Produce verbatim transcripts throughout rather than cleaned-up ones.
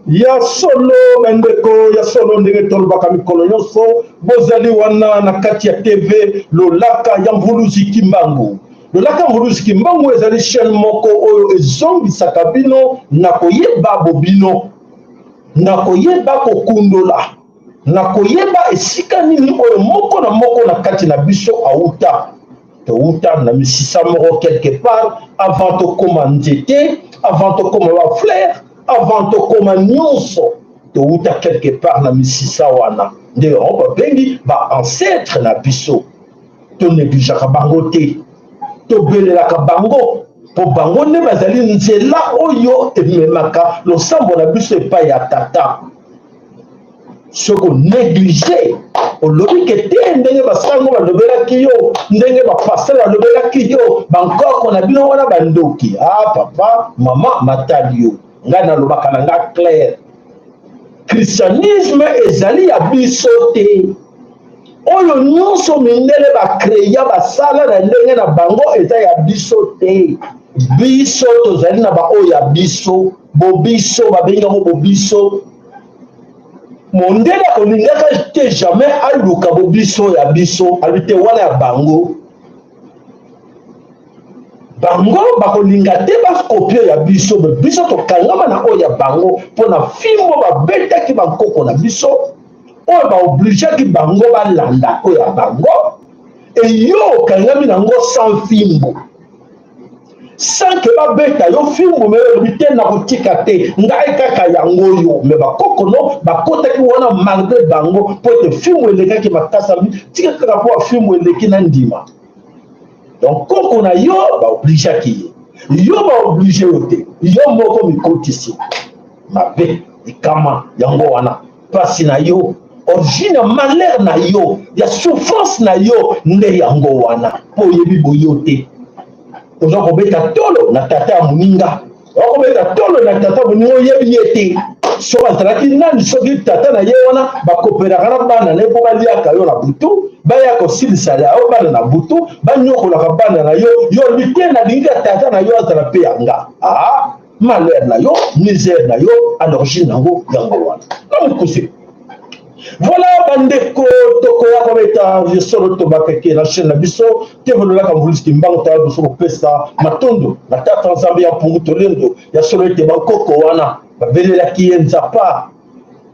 Ya solo, bandeko, ya solo, ndenge tolobaka mikolo nyonso, bozali wana na kati ya T V Lolaka ya Mvuluzi Kimbangu. Lolaka ya Mvuluzi Kimbangu ezali chaîne moko oyo ezongisaka bino na koyeba bobino, na koyeba kokundola, na koyeba esika nini oyo moko na moko na kati na biso auta. Touta na misisa moko quelque part, avant tokoma nzete, avant tokoma ba fleur, avant tokoma nyonso, touta quelque part na misisa wana. Nde yango babengi ba ancêtres na biso. Tonegligeaka bango te, tobelelaka bango, mpo bango nde bazali nzela oyo ememaka losambo na biso epai ya Tata. Soki onéglige, olobi ke te, ndenge basango balobelaki yo, ndenge bapasteur balobelaki yo, bankoko na bino wana bandoki. Ah, papa, mama, matali yo. Ngai nalobaka na ngai clair. Christianisme ezali ya biso te. Oyo nyonso mindele bacréa, basala na ndenge na bango, eza ya biso te. Biso tozali na baoyo ya biso, bobiso, babengi yango bobiso. Mondele akolingaka te jamais aluka bobiso ya biso, alobi te wana ya bango. Bango bakolinga te bacopier ya biso, mais biso tokangama na oyo ya bango, mpo na fimbo babetaki bankoko na biso, oyo baobligeaki bango balanda oyo ya bango, e yo okangami na yango sans fimbo. Sans que babeta yo fimbo, mais olobi te, nakotika te, ngai kaka yango oyo. Mais bakoko no bakotaki wana malgré bango, mpo ete fimbo elekaki makasi, alobi tika kaka mpo fimbo eleki na ndima. Donc koko na yo baobligeaki ye, yo baoblige yo te, yo moko mikotisi. Mabe, likama, yango wana. Mpasi na yo, origine ya malheur na yo, ya souffrance na yo, nde yango wana, mpo oyebi boyo te. Oza kobeta tolo na tata ya moninga, oza kobeta tolo na tata ya moninga, oyebi ye te. Soki azalaki nani, soki tata na ye wana bakopelaka na bana na ye mpo baliaka yo na butu, baya kosilisa yo bana na butu, banyokolaka bana na yo, yo olobi te, nalingi ya tata na yo azala mpe ya nga. Ah, malheur na yo, misère na yo, à l'origine na yango, yango wana. Na mokuse. Voilà, bandeko, tokoya kobeta ya solo, tobakaki na chaîne na biso, T V Lolaka Mvuluzi Kimbangu, tala biso kopesa matondo na Tata Nzambe ya Mpungu Tulendo, ya solo ete bankoko wana babelelaki ye Nzapa,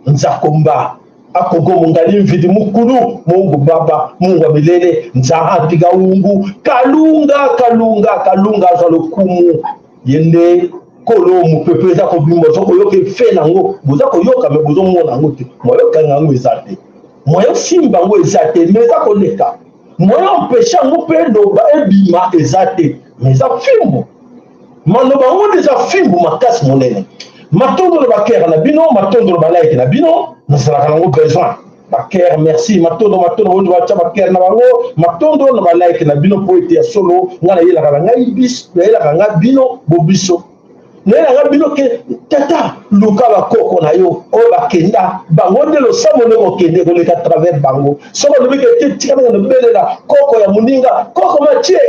Nzakomba, Akongo Mongali Mvidi Mukulu, Mungu Baba, Mungu wa milele, Nzambi Gahungu, Kalunga, Kalunga, Kalunga za lokumu. Ye nde kolo mupepe eza kobima, bozo koyoka effet na yango, boza koyoka, mais bozo mona yango te. Moyen okanga yango eza te. Moyen osimba yango eza te, mais eza koleka. Moyen empêcher yango mpe loba ebima eza te, mais eza fimbu. Maloba yango nde eza fimbu makasi monene. Matondo na ba cœur na bino, matondo na ba like na bino, nazalaka nango besoin. Ba cœur, merci, matondo, matondo, oyo batia ba cœur na bango, matondo na ba like na bino, mpo ete ya solo, nga nayelaka na ngai bis-, nayelaka nga bino, bobiso. Nayelaka bino ke, tata, luka bakoko na yo, oyo bakenda, bango nde losambo nde kokende, koleka à travers bango. Soki olobi ke te, tika nanga nabelela koko ya moninga, koko Mathieu,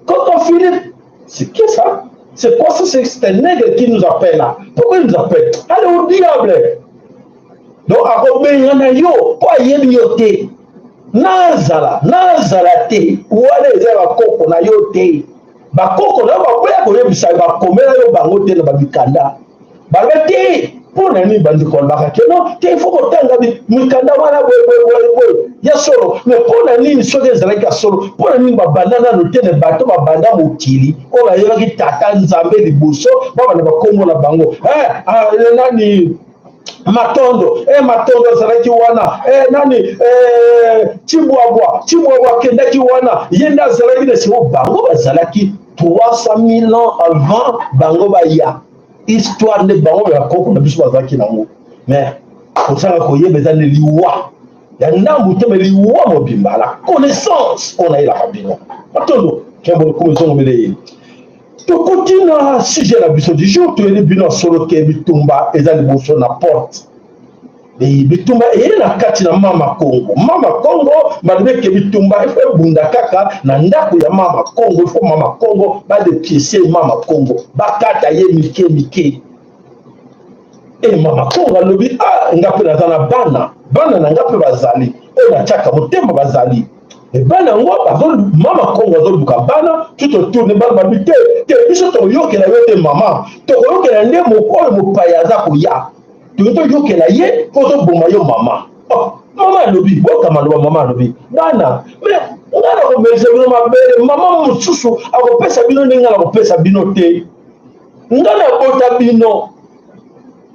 koko Philippe, c'est qui ça? C'est quoi ça? C'est, c'est un nègre qui nous appelle là. Pourquoi il nous appelle? Allez au diable! Donc akobengana yo mpo ayebi yo te. Nazala, nazala te, wana eza ya bakoko na yo te. Bakoko na yo baboya koyebisa yo, bakomela yo bango te na bamikanda. Baloba te, mpo na nini bandeko balobaka ke non, te, il faut kotanga bi-, mikanda wana boye, boye, boye, boye. Ya solo, mais mpo na nini soki ezalaki ya solo, mpo na nini babanda nanu te na bato babanda mokili, oyo bayebaki Tata Nzambe liboso, babanda bakombo na bango? Eh, ah, nani? Matondo, eh, Matondo azalaki wana, eh, nani, eh, Tshibwabwa, Tshibwabwa akendaki wana, ye nde azalaki na sima, bango bazalaki trois cent mille ans avant bango baya. Histoire nde bango ya koko na biso bazalaki na yango. Mais kozanga koyeba eza nde liwa ya ndambu te, mais liwa mobimba, la connaissance oyo nayelaka bino. Matondo, kembo lokumu ezongo mbele ye. Tokoti na sujet na biso du jour, toyeli bino ya solo ke bitumba eza liboso na porte. Eh, bitumba eye na kati na Mama Kongo. Mama Kongo, balobi ke bitumba il faut ebunda kaka na ndako ya Mama Kongo, il faut Mama Kongo ba dépiécer Mama Kongo, bakata ye mike mike. Eh, Mama Kongo alobi, ah, nga mpe naza na bana, bana na nga mpe bazali, oyo natiaka motema bazali. E bana yango bazo-, Mama Kongo azoluka bana, tu totourne bana babi te, te, biso tokoyokela yo te mama, tokoyokela nde mo-, oyo mopaya aza koya. Toyo toyokela ye, mpo toboma yo mama. Oh, mama alobi, bota maloba, mama alobi. Bana, mais nga nakomelisa bino mabele, mama mosusu akopesa bino ndenge nga nakopesa bino te. Nga nabota bino.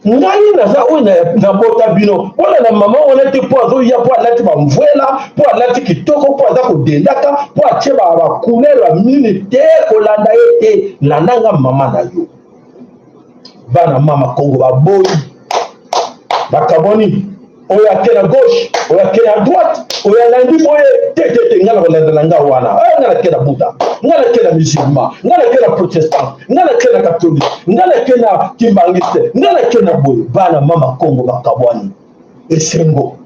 Ngai naza oyo na, nabota bino. Wana na mama wana te, mpo azoya, mpo alati bamvwela, mpo alati kitoko, mpo aza kodendaka, mpo atie ba, ba couleur ya mini te, kolanda ye te. Landa nga mama na yo. Bana Mama Kongo baboyi. Bakabwani. Oyo ake na gauche, oyo ake na droite, oyo alandi boye, te, te, te, nga na kolanda na nga wana. Eh, nga nake na Buddha, nga nake na musulman, nga nake na protestant, nga nake na catholique, nga nake na kimbanguiste, nga nake na boye. Bana Mama Kongo bakabwani. Esengo.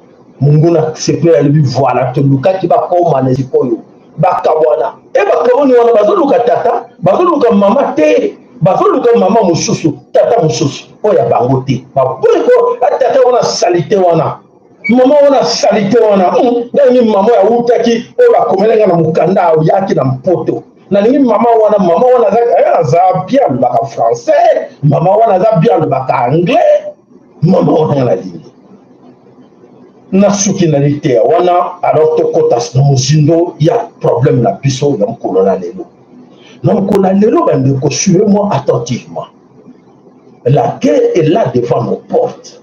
Monguna Sepela alobi voilà, tolukaki bakoma na sikoyo. Bakabwana. E bakabwani wana bazoluka tata, bazoluka mama te, bazoluka mama mosusu, tata mosusu, oyo ya bango te. Baboyi ko, a tata wana salite wana. Mama wana salite wana. Hmm, ngai ni mama ya utaki, oyo bakomele nga na mokanda, oyaki na Mpoto. Nalingi mama wana, mama wana aza, eh, aza bien alobaka français, mama wana aza bien alobaka anglais, mama wana nga nalingi. Nasuki na liteya wana, alors tokota na mozindo ya problème na biso ya mokolo na lelo. Na mokolo na lelo, bandeko, suivez-moi attentivement. La guerre est là devant nos portes.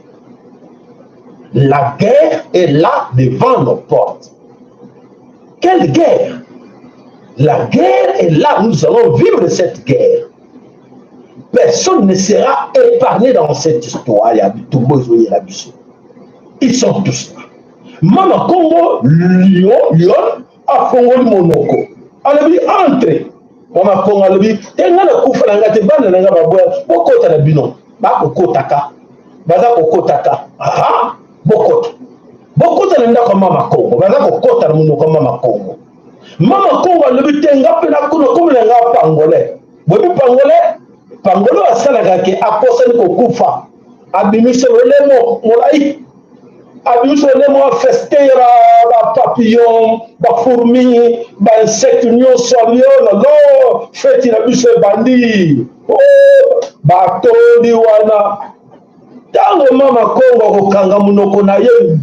La guerre est là devant nos portes. Quelle guerre? La guerre est là, nous allons vivre cette guerre. Personne ne sera épargné dans cette histoire ya bitumba ezoyela biso. Ils sont tous là. Mama Kongo, lion, lion, afongoli monoko. Alobi, entre. Mama Kongo alobi, te, nga nakufa na nga te, bana na nga baboya, bokota na bino. Bakokotaka. Baza kokotaka. Aha, bokota. Bokota na ndako ya Mama Kongo. Baza kokota na monoko ya Mama Kongo. Mama Kongo alobi, te, nga mpe nakuna, komi na nga Pangolais. Boyebi Pangolais? Pangolais asalaka ke akosani kokufa. Abimisa lolemo molai. Abimisa lolemo, afeste ya ba, ba papillon, ba fourmi, ba insecte nyonso, alio lolo, feti na biso ebandi. Oh, batondi wana. Tango Mama Kongo akokanga monoko na ye,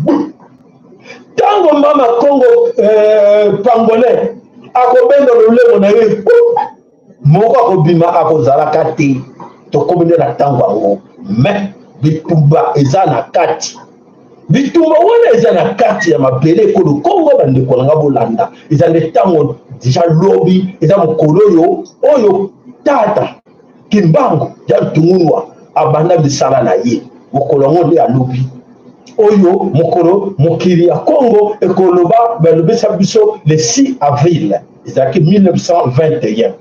tango Mama Kongo, eh, Pangolais akobenga lolemo na ye, moko akobima, akozalaka te. Tokomi nde na tango yango. Mais bitumba eza na kati. Bitumba wana eza na kati ya mabele ekolo Kongo, bandeko na nga bolanda. Eza nde tango, déjà lobi, eza mokolo oyo, oyo tata Kimbangu ya Ntungunua abanda misala na ye. Mokolo yango nde alobi. Oyo mokolo mokili ya Kongo ekoloba, balobisa biso le six avril. Ezalaki mille neuf cent vingt et un.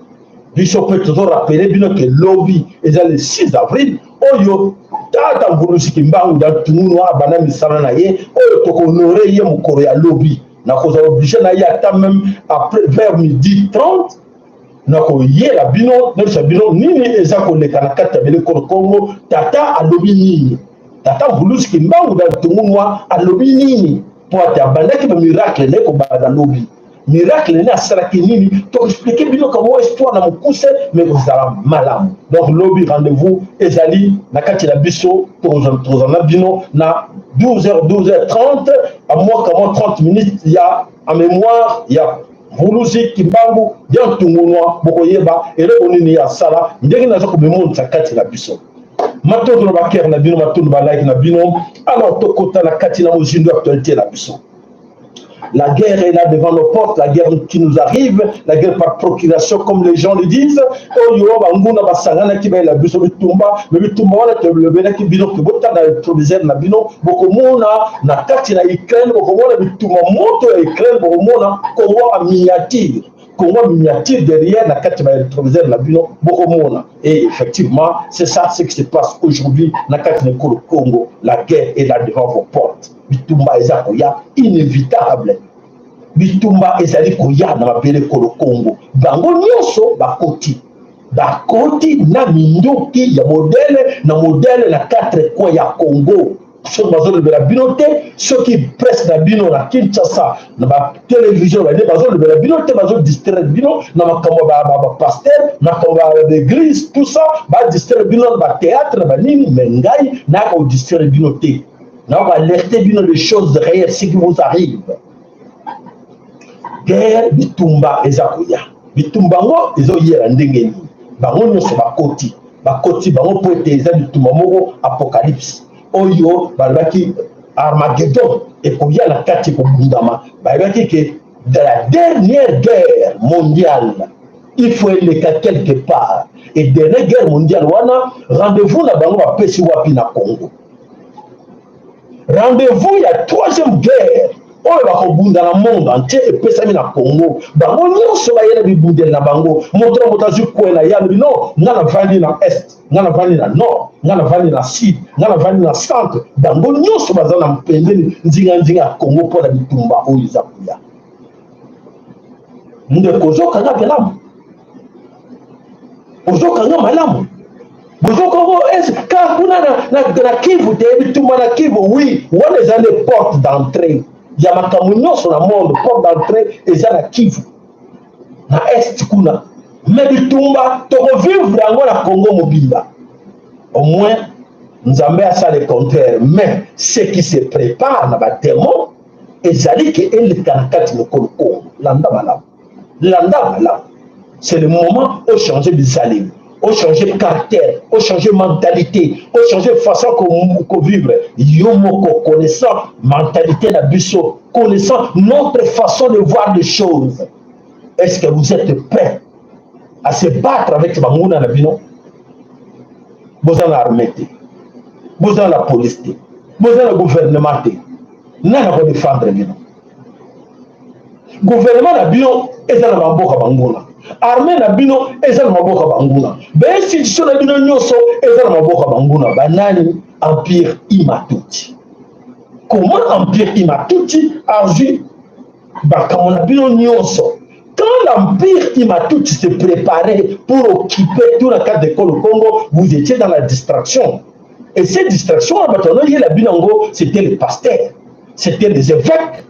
Biso mpe tozo rappeler bino ke lobi eza le six avril. Oyo tata Mvuluzi Kimbangu ya Ntungunua abanda misala na ye. Oyo toko honorer ye mokolo ya lobi. Nakozala obligé na ye ata même après, vers midi trente. Nakoyela bino, nayebisa bino nini eza koleka na kati ya bele ekolo Kongo, tata alobi nini. Tata Mvuluzi Kimbangu na Ntungunwa alobi nini? Po ete abandaki ba miracle na ye kobanda lobi. Miracle na ye asalaki nini? Toko expliquer bino ka mwa histoire na mokuse, mais ekozala malamu. Donc lobi rendez-vous ezali na kati na biso, tokozala tokozala na bino na douze heures, douze heures trente, à moins ka mwa trente minutes ya en mémoire ya Mvuluzi Kimbangu ya Ntungunwa, bokoyeba eloko nini ye asala, ndenge naza komimonisa kati na biso. Matondo na ba cœur na bino, matondo ba like na bino. Alors tokota na kati na mozindo ya actualité na biso. La guerre est là devant nos portes, la guerre qui nous arrive, la guerre par procuration, comme les gens le disent. Oyo banguna basanganaki bayela biso bitumba, mais bitumba wana tolobelaki bino ke botala na rétroviseur na bino, bokomona na kati na Ukraine, bokomona bitumba moto ya Ukraine, bokomona Congo en miniature. Congo en miniature derrière na kati na rétroviseur na bino, bokomona. Et effectivement, c'est ça ce qui se passe aujourd'hui na kati na ekolo Congo. La guerre est là devant vos portes. Bitumba eza koya, inévitable. Bitumba ezali koya na mabele ekolo Congo. Bango nyonso bakoti. Bakoti na minduki ya modèle na modèle na quatre coins ya Congo. Soki bazolobela bino te, soki presse na bino na Kinshasa, na ba télévision, ba nde bazolobela bino te, bazodistraire bino na makambo ya ba, ba, ba pasteur, makambo ya ba église, tout ça, badistraire bino na ba théâtre, na banini, mais ngai naya kodistraire bino te. Naya koalerter bino les choses réelles, ce qui vous arrive. Guerre, bitumba eza koya. Bitumba yango ezoyela ndenge nini? Bango nyonso bakoti. Bakoti bango po ete eza bitumba moko apocalypse. Oyo balobaki Armageddon ekoya na kati, ekobundama. Balobaki ke de la dernière guerre mondiale, il faut eleka quelque part. Et dernière guerre mondiale wana, rendez-vous na bango bapesi wapi? Na Congo. Rendez-vous ya troisième guerre oyo bakobunda na monde entier epesami na Congo. Bango nyonso bayei na bibundeli na bango. Moto na moto azwi coin na ye, alobi: "Non, nga navandi na est, nga navandi na nord, nga navandi na sud, nga navandi na centre." Bango nyonso baza na mpembeni, nzinga nzinga ya Congo, mpo na bitumba oyo eza koya. Ndeko, ozokanga malamu? Ozokanga malamu? Bozokanga es-, ka kuna na, na, na Kivu te, bitumba na Kivu, oui, wana eza nde porte d'entrée ya makambo nyonso na monde. Porte d'entrée eza na Kivu, na est kuna. Mais bitumba, tokovivre yango na Congo mobimba. Au moins, Nzambe asala le contraire. Mais ce qui se prépare na ba démons, ezali ke eleka na kati na ekolo Congo. Landa malamu. Landa malamu. C'est le moment ochanger bizaleli, ochanger caractère, ochanger mentalité, ochanger façon ko, ko vivre. Yo moko, connaissant mentalité na biso, connaissant notre façon de voir les choses, est-ce que vous êtes prêts à se battre avec banguna na bino? Boza na armée te, boza na police te, boza na gouvernement te. Nani ako défendre bino? Gouvernement na bino eza na maboko ya banguna. Armée na bino eza na maboko ya banguna. Ba institution na bino nyonso eza na maboko ya banguna. Banani? Empire Hutu-Tutsi. Comment Empire Hutu-Tutsi azwi makambo na bino nyonso? Quand l'Empire Hutu-Tutsi se préparait pour occuper tout le cadre de Congo, vous étiez dans la distraction. Et cette distraction, bato bazoyela bino yango, c'était les pasteurs, c'était les évêques,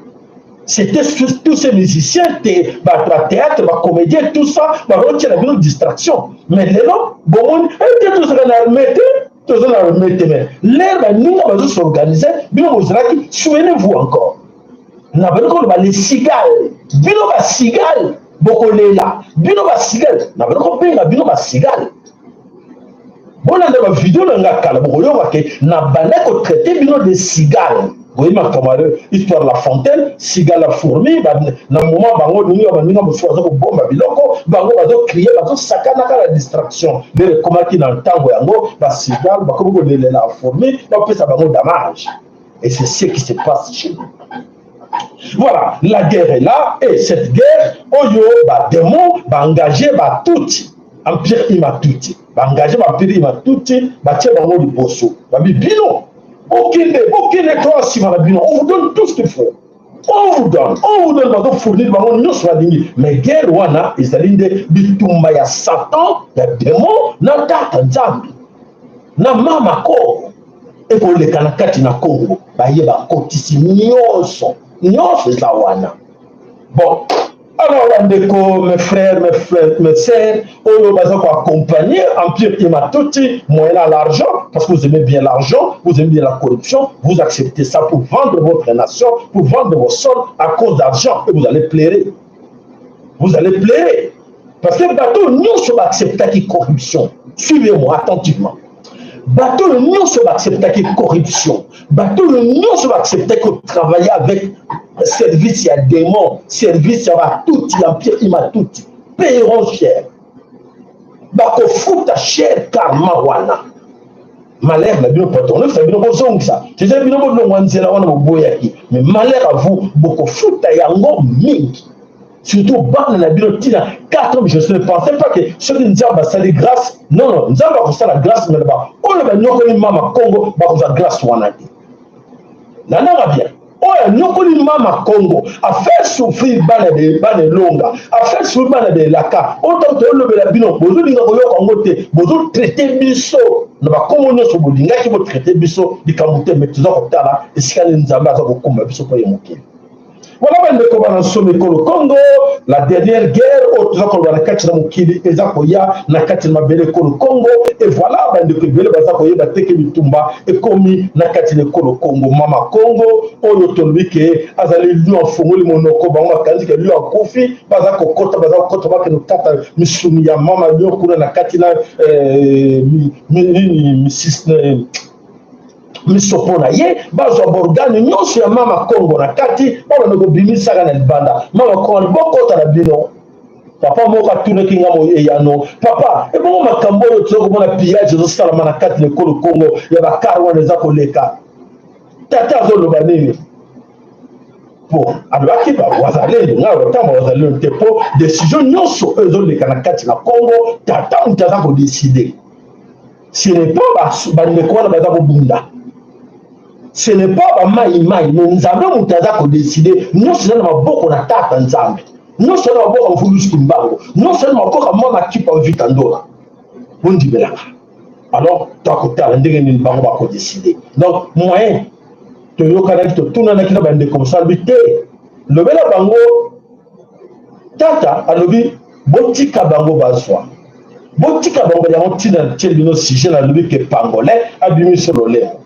c'était tous, tous ces musiciens, te-, ba, ba théâtre, ba comédien, tout ça, bazotiela bino distraction. Mais lelo, bomoni, eh, te tozalaka na armée te, toza na armée te, mais l'heure baninga bazo s'organiser, bino bozalaki, souvenez-vous encore. Nabandi koloba les cigales, bino ba cigales, bokolela, bino ba cigales, nabandi kobenga bino ba cigales. Bolanda ba vidéo na nga kala, bokoyoka ke nabandi kotraiter bino de cigales. Boyebi makambo ya histoire La Fontaine, cigale, la fourmi, ba, na moment bango ninga, baninga mosusu baza kobomba biloko, bango bazo crier, bazosakana kaka na distraction. Nde ekomaki na ntango yango, ba cigales bakomi kolelela fourmi, bapesa bango damage. Et c'est ce qui se passe chez nous. Voilà, la guerre est là, et cette guerre, oyo ba démons ba engager ba Tutsi, Empire Hutu-Tutsi, ba engager ba Empire Hutu-Tutsi, batie bango liboso. Babi bino, bokende, bokende, toza nsima na bino, on vous donne tout ce qu'il faut. On vous donne, on vous donne, bazo fournir bango nyonso balingi. Mais guerre wana ezali nde bitumba ya Satan, ya démon, na Tata Nzambe, na Mama Kongo. Ekoleka na kati na Congo, baye bakotisi nyonso, nyonso eza wana. Bon, alors, bandeko, mes frères, mes frères, mes sœurs, oyo baza ko accompagner Empire Imatuti, moyennant l'argent, parce que vous aimez bien l'argent, vous aimez bien la corruption, vous acceptez ça pour vendre votre nation, pour vendre vos sols à cause d'argent, et vous allez pleurer. Vous allez pleurer. Parce que bato nyonso ba acceptaki corruption. Suivez-moi attentivement. Bato nyonso ba acceptaki corruption. Bato nyonso ba acceptaki travailler avec service ya démon, service ya Batuti, ya Empire Imatuti. Paieront cher. Bakofuta cher karma wana. Malheur na bino, patron, na bino bozongisa. C'est bino bolongwa nzela wana boboyaki. Mais malheur à vous, bokofuta yango mingi. Surtout bana na bino tii na quatre ans, je ne pensais pas que soki Nzambe asali grâce, non, non, Nzambe akosala grâce, mais ba oyo banyokoli mama Congo bakozwa grâce wana te. Landaka bien. Oyo anyokoli mama Congo, a fait souffrir bana de, bana Elonga, a fait souffrir bana de Elaka. Autant que tolobela bino, bozolinga koyoka yango te, bozo traiter biso na bakombo nyonso bolingaki bo traiter biso, likambo te, mais toza kotala esika nini Nzambe aza kokoma biso mpo ye mokili. Voilà, bandeko, bana nsomi ekolo Congo, la dernière guerre oyo toza koloba na kati na mokili eza koya na kati na mabele ekolo Congo. Et voilà, bandeko ebele baza koyeba te que bitumba ekomi na kati na ekolo Congo. Mama Congo oyo tolobi que azali lion, afongoli monoko, bango bakanisi que lion akufi, baza kokota, baza kokota, bakende kata misuni ya mama lion kuna na kati na, eh, mi-, mi-, nini, misis-, eh, misopo na ye, bazwa borgane nyonso ya mama Congo na kati, babanda kobimisaka na libanda. Mama Congo, bokota na bino. Papa moko atunaki nga mo-, eyano: "Papa, ebongo makambo oyo toza komona pillage ezosalama na kati na ekolo Congo, ya bakar wana eza koleka, tata azoloba nini?" Po alobaki ba wazalendo, nga otama wazalendo te, po décision nyonso oyo ezoleka na kati na Congo, tata moto aza kodécider. Ce n'est pas ba, bandeko wana baza kobunda. Ce n'est pas ba Mai Mai, mais Nzambe moto aza kodécider. Nyonso eza na maboko na Tata Nzambe. Nyonso eza na maboko ya Mvulusi Kimbangu. Nyonso eza na maboko ya mama Kimpa Vita Ndola. Bondibelaka. Alors, takotala ndenge nini bango bakodécider. Donc, moyen, toyokanaki, totunanaki na bandeko mosabi te. Lobela bango, tata alobi, botika bango bazwa. Botika bango, yango ntina ntie bino sujet, nalobi que pangolin abimisi lolemo.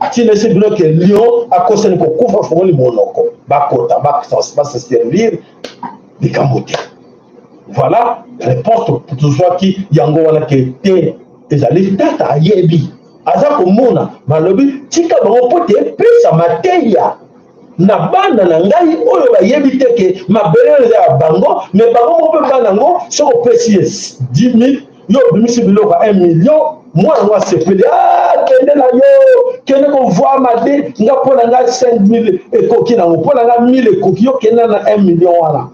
Ntina ese bino que lion akosani kokufa, afongoli monoko. Bakota, ba, ba se servir likambo te. Voilà réponse tozwaki, yango wana que te, ezali tata ayebi. Aza komona, malobi, tika bango mpo te epesa mateya na bana na ngai oyo bayebi te que mabele oyo eza ya bango, mais bango moko mpe bana yango, soki opesi ye dix mille, yo obimisi biloko ya un million, mwana yango asepeli, ah, kende na yo, kende kovwa made, nga mpo na nga cinq mille ekoki nango, mpo na nga mille ekoki, yo kende na un million wana.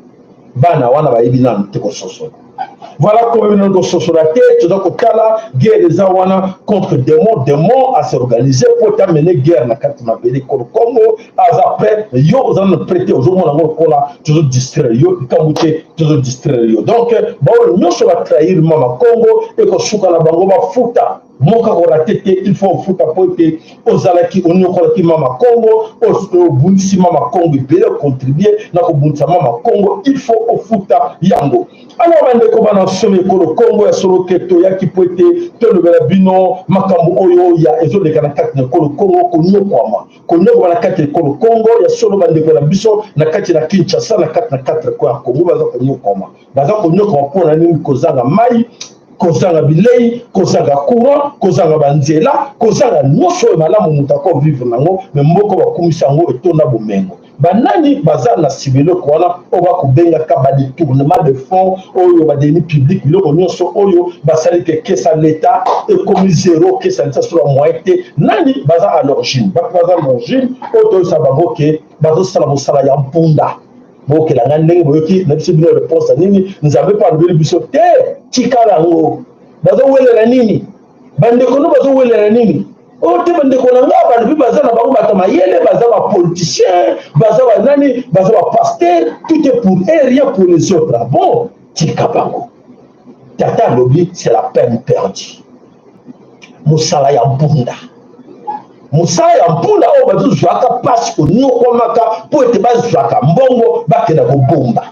Bana wana bayebi nanu te kososola. Voilà, comme bino kososola te, toza kotala guerre eza wana contre démon. Démon a s'organiser pour amener guerre na kati na mabele ekolo Congo. Aza prêt, yo oza na prêt te, ozomona yango lokola tozo distraire yo, likambo te, tozo distraire yo. Donc, euh, baoyo nyonso ba trahir mama Congo, ekosuka na bango bafuta. Moka korate te, il faut ofuta mpo ete ozalaki, onyokolaki mama Congo, os-, obundisi mama Congo ebele, ocontribuer na kobundisa mama Congo, il faut ofuta yango. Alors, bandeko, bana nsomi ekolo Congo, ya solo que toyaki mpo ete tolobela bino makambo oyo ya ezoleka na kati na ekolo Congo, konyokwama. Konyokwama na kati ya ekolo Congo, ya solo bandeko na biso na kati na Kinshasa, na kati na quatre coins ya Congo, baza konyokwama. Baza konyokwama mpo na nini? Kozanga mai, kozanga bilei, kozanga courant, kozanga banzela, kozanga nyonso oyo malamu moto ako vivre nango, mais mboka bakumisa yango etonda bomengo. Banani baza na nsima eloko wana oyo bakobengaka ba détournement de fonds, oyo ba deniers publics, biloko nyonso oyo basali que caisse ya l'État ekomi zéro, caisse ya l'État solo moyen te? Nani baza à l'origine? Bato baza à l'origine oyo toyebisa bango que bazosala mosala ya mpunda. Bokela nga ndenge boyoki na biso bino réponse ya nini? Nzambe mpe alobeli biso te, tikala yango. Bazowelela nini? Bandeko no bazowelela nini? Oyo te, bandeko na nga balobi baza na bango bato ya mayele, baza ba politiciens, baza ba nani, baza ba pasteurs, tout est pour eux, rien pour les autres. Ah bon? Tika bango. Tata alobi, c'est la peine perdue. Mosala ya mpunda. Musala ya mpunda oyo bazozwaka mpasi konyokwamaka mpo ete bazwaka mbongo bakenda kobomba.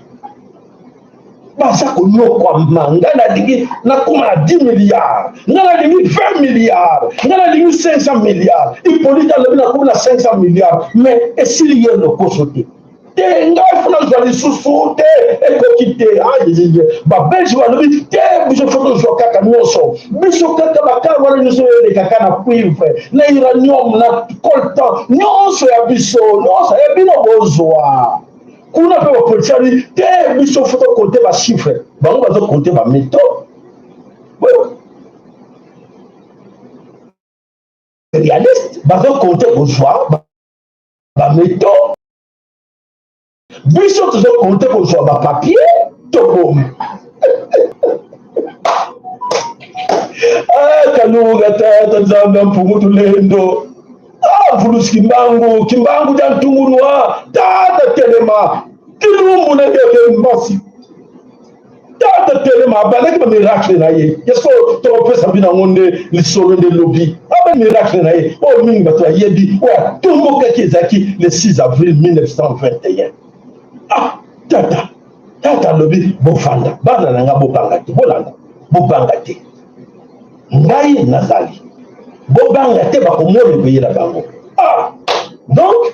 Baza konyokwama. Nga nalingi nakoma na dix milliards, nga nalingi vingt milliards, nga nalingi cinq cents milliards. Hippolyte alobi nakomi na cinq cents milliards, mais esili ye lokoso te. Te, ngai faut nazwa lisusu te, ekoki te. Ayeyeye, ba Belge balobi te, biso faut tozwa kaka nyonso. Biso kaka ba car wana nyonso eleka kaka na cuivre, na uranium, na coltan, nyonso ya biso, nyonso ya bino bozwa. Kuna mpe ba politiciens balobi te, biso faut to compter ba chiffres. Bango bazo compter ba métaux. Bon. Réaliste, bazo compter kozwa ba, ba métaux. Biso tozo compter kozwa ba papier, tobomba. Ah, Kalunga, Tata Nzambe ya Mpungu Tulendo. Ah, Mvulusi Kimbangu, Kimbangu dia Ntungunua, Tata telema, kilumbu na ndeke mbasi. Tata telema, abandaki ba miracle na ye. Yesu tokopesa bino yango nde lisolo nde lobi. Ah, ba miracle na ye, oyo mingi bato bayebi, oyo atombokaki ezalaki le six avril mille neuf cent vingt et un. Ah, tata, tata alobi, bovanda, bana na nga, bobanga te, bolanda, bobanga te. Ngai nazali. Bobanga te, bakomona ebele na bango. Ah, donc,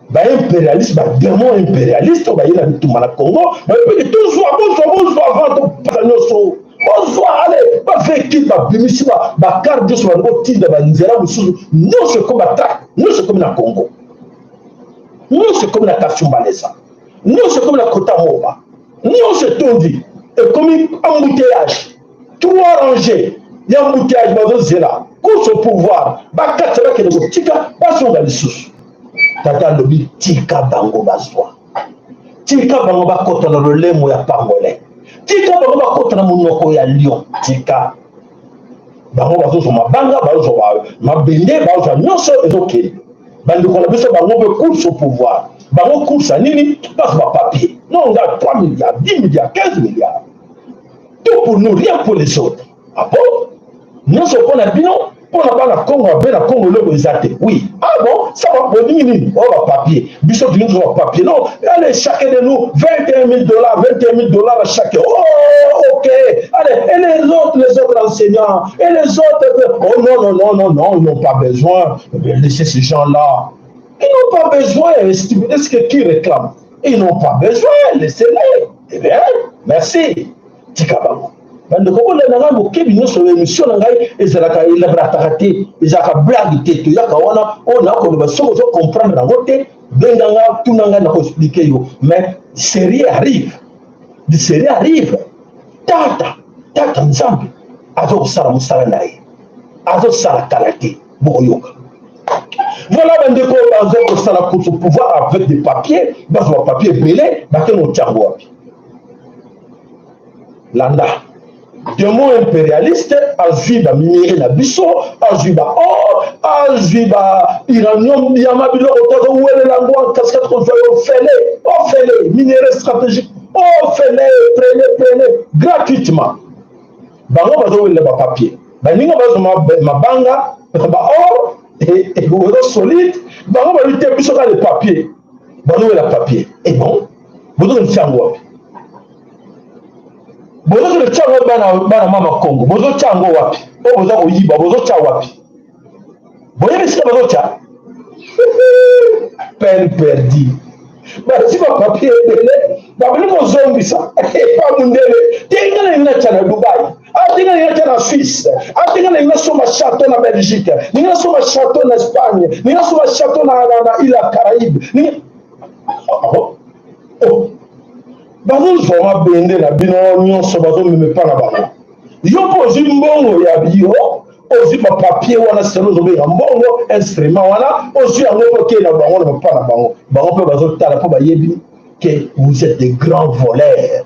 ba impérialistes, ba démons impérialistes, oyo baye na bitumba na Congo, baye mpe tozwa, bozwa, bozwa, avant topesa nyonso. Bozwa, allez, ba véhicules, babimisi ba, ba car nyonso, balingi kotinda banzela mosusu, nyonso ekomi ba tract, nyonso ekomi na Congo. Nyonso ekomi na Kasumbalesa. Nyonso ekomi na Kota Moba. Nyonso etondi. Ekomi embouteillage. Trois rangées ya embouteillage bazozela. Course au pouvoir. Bakati bakende kotika, bazonga lisusu. Tata alobi, tika bango bazwa. Tika bango bakota na lolemo ya pangolin. Tika bango bakota na monoko ya lion. Tika. Bango bazozwa mabanga, bazozwa ba-, mabende, bazozwa nyonso ezokende. Bandeko na biso, bango mpe course au pouvoir. Bango course ya nini? Bazwa ba papier. Non, nga trois milliards, dix milliards, quinze milliards. Tout pour nous, rien pour les autres. Ah bon? Nyonso mpo na bino, mpo na bana Kongo, abe na Kongo eloko eza te. Oui. Ah bon? Ça va, bolingi nini? Oh, ba papier. Biso tolingi tozwa ba papier. Non, allez, chacun de nous, vingt et un mille dollars, vingt et un mille dollars à chacun. Oh, ok. Allez, et les autres, les autres enseignants, et les autres, oh non, non, non, non, non, ils n'ont pas besoin. Eh bien, laissez ces gens-là. Ils n'ont pas besoin. Est-ce que, est-ce que qui réclame? Ils n'ont pas besoin. Laissez-les. Eh bien, merci. Tika bango. Bandeko, bolanda ngai na bokebi nyonso, émission na ngai ezalaka, elabrataka te, ezalaka blague te. Toyaka wana, oyo nakoloba, soki ozo comprendre yango te, benga nga, tuna nga, nako expliquer yo. Mais sérieux arrive. Du sérieux arrive. Tata, tata Nzambe azo kosala mosala na ye. Azo sala kala te. Bokoyoka. Voilà, bandeko, bazo kosala course au pouvoir avec des papiers, bazwa papier ebele, bakende kotia yango wapi? Landa. Démon impérialiste azwi ba minerais na biso, azwi ba or, azwi ba uranium, diamant, biloko tozo welela yango en cascade, kozwa yo ofele, ofele, minerais stratégique, ofele, prenez, prenez, gratuitement. Bango bazo welela ba papier. Baninga bazwa ma-, mabanga, ba or, et, et euro solide, bango balobi te, biso kaka le papier. Bazo welela papier. Eh bon? Bozo tia yango wapi? Bozo tia yango bana, bana mama Kongo. Bozo tia yango wapi? Oyo boza koyiba, bozo tia wapi? Boyebi esika bazo tia? Peine perdue. Bazwi ba papier ebele, babandi kozongisa. Epa mundele. Te, nga nalingi natia na Dubaï. Ah, te, nga nalingi natia na Suisse. Ah, te, nga nalingi nasomba château na Belgique. Nalingi nasomba château na Espagne. Nalingi nasomba château na, na, na île ya Caraïbes. Nalingi, oh, oh, oh. Bazozwa mabende na bino nyonso, bazomema epa na bango. Yo mpe ozwi mbongo ya bio, ozwi ba papier wana, selon ozobenga mbongo, instrument wana, ozwi yango mpe okei na bango na mapa na bango. Bango mpe bazotala mpo bayebi que vous êtes des grands voleurs.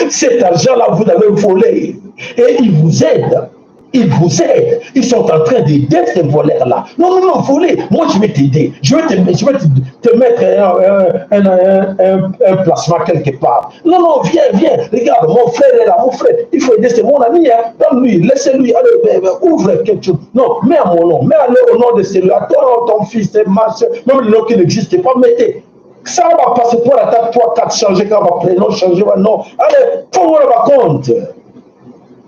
Cet argent-là, vous l'avez volé et il vous aide. Ils vous aident. Ils sont en train d'aider ces voleurs-là. Non, non, non, voler. Moi, je vais t'aider. Je vais te, je vais te, te mettre un, un, un, un, un, un placement quelque part. Non, non, viens, viens. Regarde, mon frère est là, mon frère. Il faut aider, c'est mon ami, hein. Donne-lui, laissez-lui. Allez, ben, ben, ouvre quelque chose. Non, mets à mon nom. Mets à leur au nom de celui-là. Ton, ton fils, c'est ma soeur. Même le nom qui n'existe pas, mettez. Ça va passer pour attaque trois, quatre, changer quand va prénom, changer va nom. Allez, faut voir ma compte.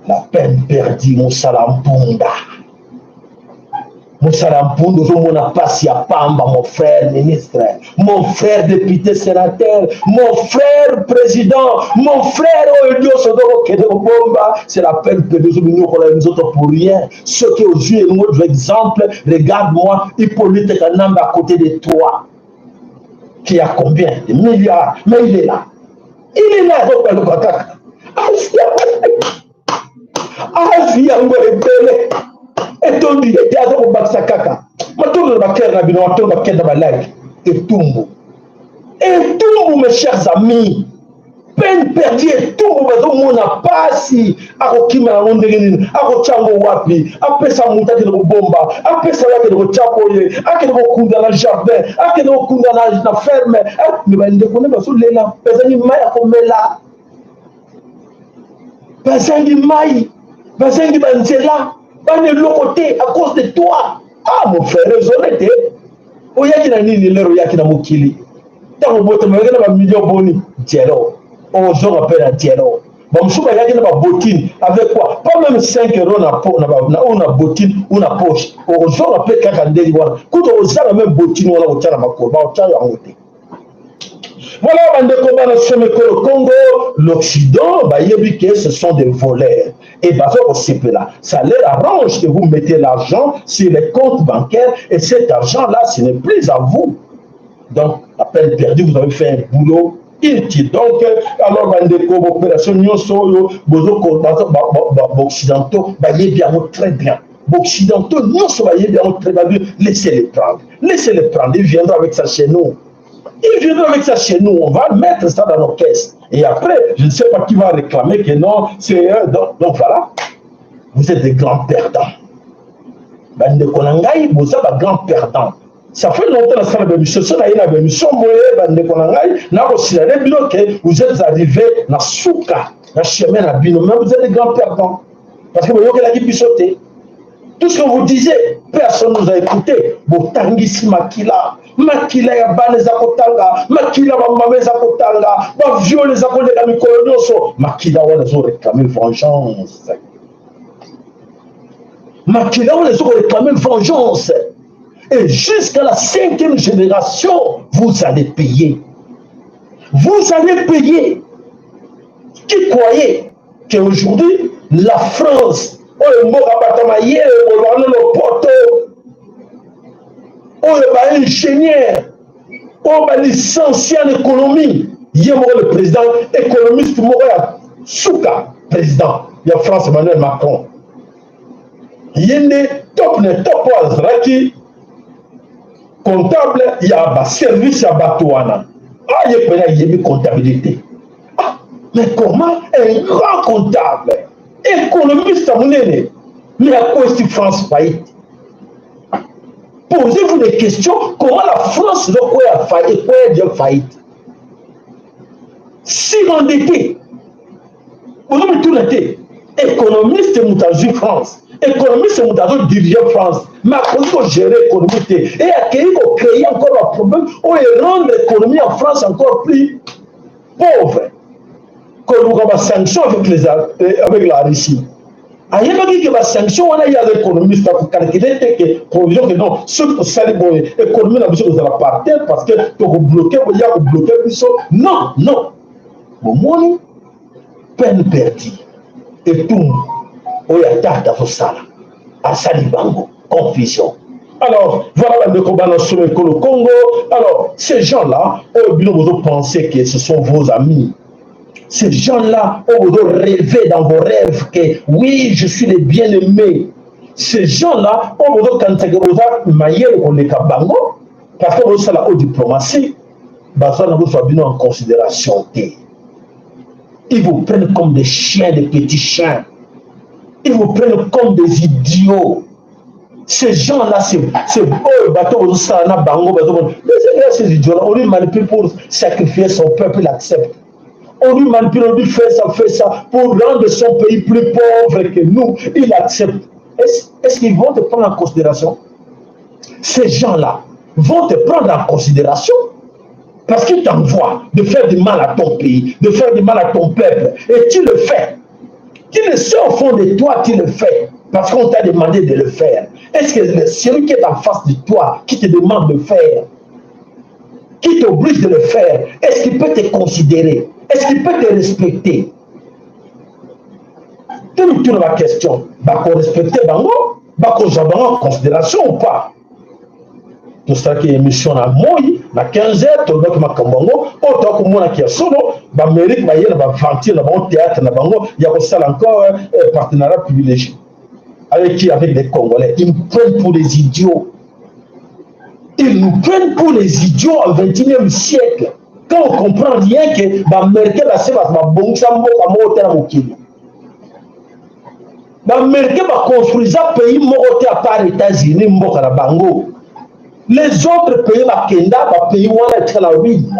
La peine perdue, Moussala Mpunda. Moussala Mpunda, ozomona mpasi ya pamba, mon frère ministre, mon frère député, sénateur, mon frère président, mon frère oyo nyonso ozokende kobomba, c'est la peine perdue, ozominyokola nzoto pour rien. Ce qui aux yeux, un autre exemple, regarde-moi, Hippolyte Kanambe à côté de toi, qui a combien de milliards, mais il est là. Il est là, donc, le kaka. Azi yango ebele. Etondi, ete aza kobakisa kaka. Matondo na bakere na bino, matondo bakere na balike. Etumbu. Etumbu, mes chers amis. Peine perdue, etumbu, bazomona mpasi. Akokima yango ndenge nini? Akotya yango wapi? Apesa moto akende kobomba, apesa yo akende kotya boye, akende kokunda na jardin, akende kokunda na, na ferme. Eh, mais bandeko ne bazolela, bazangi mai ya komela. Bazangi mai, bazangi banzela, bana eloko te à cause de toi. Ah, mon frère, raisonne te. Oyaki na nini lelo oyaki na mokili? Ntango botama, oyaki na ba millions boni? Zéro. Ozonga mpe na zéro. Bamosusu bayaki na ba bottines. Avec quoi? Pas même cinq euros na po-, na ba-, na, ou na bottine, ou na poche. Ozonga mpe kaka ndenge wana. Kutu ozanga même bottine wana kotya na makolo, bakotya yango te. Voilà, bandeko, bana somi ekolo Kongo, l'Occident, bayebi que ce sont des voleurs. Et bazo kosepela. Ça leur arrange que vous mettez l'argent sur les comptes bancaires et cet argent-là, ce n'est plus à vous. Donc, à peine perdu, vous avez fait un boulot inutile. Donc, euh, alors, bandeko, opération nyonso oyo, bozo ko-, bazo, ba, ba, ba, ba occidentaux, bayebi yango très bien. Ba occidentaux nyonso bayebi yango très bien. Laissez-les prendre. Laissez-les prendre. Ils viendront avec ça chez nous. Ils viendront avec ça chez nous. On va mettre ça dans nos caisses. Et après, je ne sais pas qui va réclamer que non, c'est eux. Donc, donc voilà. Vous êtes des grands perdants. Bandeko na ngai, boza ba grands perdants. Ça fait longtemps nasala ba émission. Soki naye na ba émission boye, bandeko na ngai, nakosignaler bino que vous êtes arrivés na suka na chemin na bino. Mais vous êtes des grands perdants. Parce que boyokelaki biso te. Tout ce que vous disiez, personne ne nous a écouté. Botangisi makila. Makila ya bana eza kotanga, makila ya bamama eza kotanga, ba viol eza koleka mikolo nyonso. Makila wana ezo réclamer vengeance. Makila wana ezo réclamer vengeance. Et jusqu'à la cinquième génération, vous allez payer. Vous allez payer. Qui croyait qu'aujourd'hui, la France, oyo mboka bato ya mayele, oyo bana lopoto, oyo ba ingénieur, oyo ba licencié en économie, ye moko le président, économiste moko ya suka, président ya France, Emmanuel Macron. Ye nde top na top, azalaki comptable ya ba service ya bato wana. Ah, ye pena ayebi comptabilité. Ah, mais comment un grand comptable, économiste ya monene, mais akwesi France faillite? Posez-vous des questions, comment la France doit quoi faillite, quoi bien faillite? Surendetté. Bozo mituna te. Économiste moto azwi France. Économiste moto azo diriger France. Mais akoki ko gérer économie te. Et akeyi ko créer encore un problème oyo e rendre économie en France encore plus pauvre. Koluka ba sanctions avec les, euh, avec la Russie. Ayebaki que ba sanctions wana, ye aza économiste, ako calculer te que provision que non, soki tosali boye, économie na biso ekozala par terre parce que toko bloquer boye, ako bloquer biso. Non, non. Bomoni? Peine perdue. Etumbu oyo ya tata azosala. Asali bango confusion. Alors, voilà, bandeko, bana somi ekolo Kongo. Alors, ces gens-là, oyo bino bozo penser que ce sont vos amis. Ces gens-là, oyo bozo rêver dans vos rêves que oui, je suis le bien-aimé. Ces gens-là, oyo bozo kanisa que boza mayele koleka bango, parce que bozosala o diplomatie, baza na kozwa bino en considération te. Ils vous prennent comme des chiens, des petits chiens. Ils vous prennent comme des idiots. Ces gens-là, c'est, c'est eux, bateau, ça, na bango, bateau. Mais c'est là, ces idiots-là, on les manipule pour sacrifier son peuple, il accepte. On lui manipule, on lui fait ça, fait ça, pour rendre son pays plus pauvre que nous, il accepte. Est-ce, est-ce qu'ils vont te prendre en considération? Ces gens-là vont te prendre en considération parce qu'ils t'envoient de faire du mal à ton pays, de faire du mal à ton peuple. Et tu le fais. Tu le sais au fond de toi, tu le fais. Parce qu'on t'a demandé de le faire. Est-ce que le- celui qui est en face de toi, qui te demande de faire, qui t'oblige de le faire, est-ce qu'il peut te considérer? Est-ce qu'il peut te respecter? Tout le tour de la question, bako respecter bango, bako zwa bango en considération ou pas? Tosalaki émission na moi, na quinze heures, tolobaki makambo yango, oyo tokomona kia solo, ba Amérique baye na ba aventure na bango, théâtre na bango, ya kosala encore, euh, partenariat privilégié. Avec qui? Avec des Congolais. Ils nous prennent pour des idiots. Ils nous prennent pour les idiots au vingt et unième siècle. Quand on comprend rien que ba Américains, ba se ba, ba bongisa mboka moko te na mokili. Ba Américains ba construisa pays moko te à part États-Unis, mboka na bango. Les autres pays ba kenda, ba pays wana etikala ruine.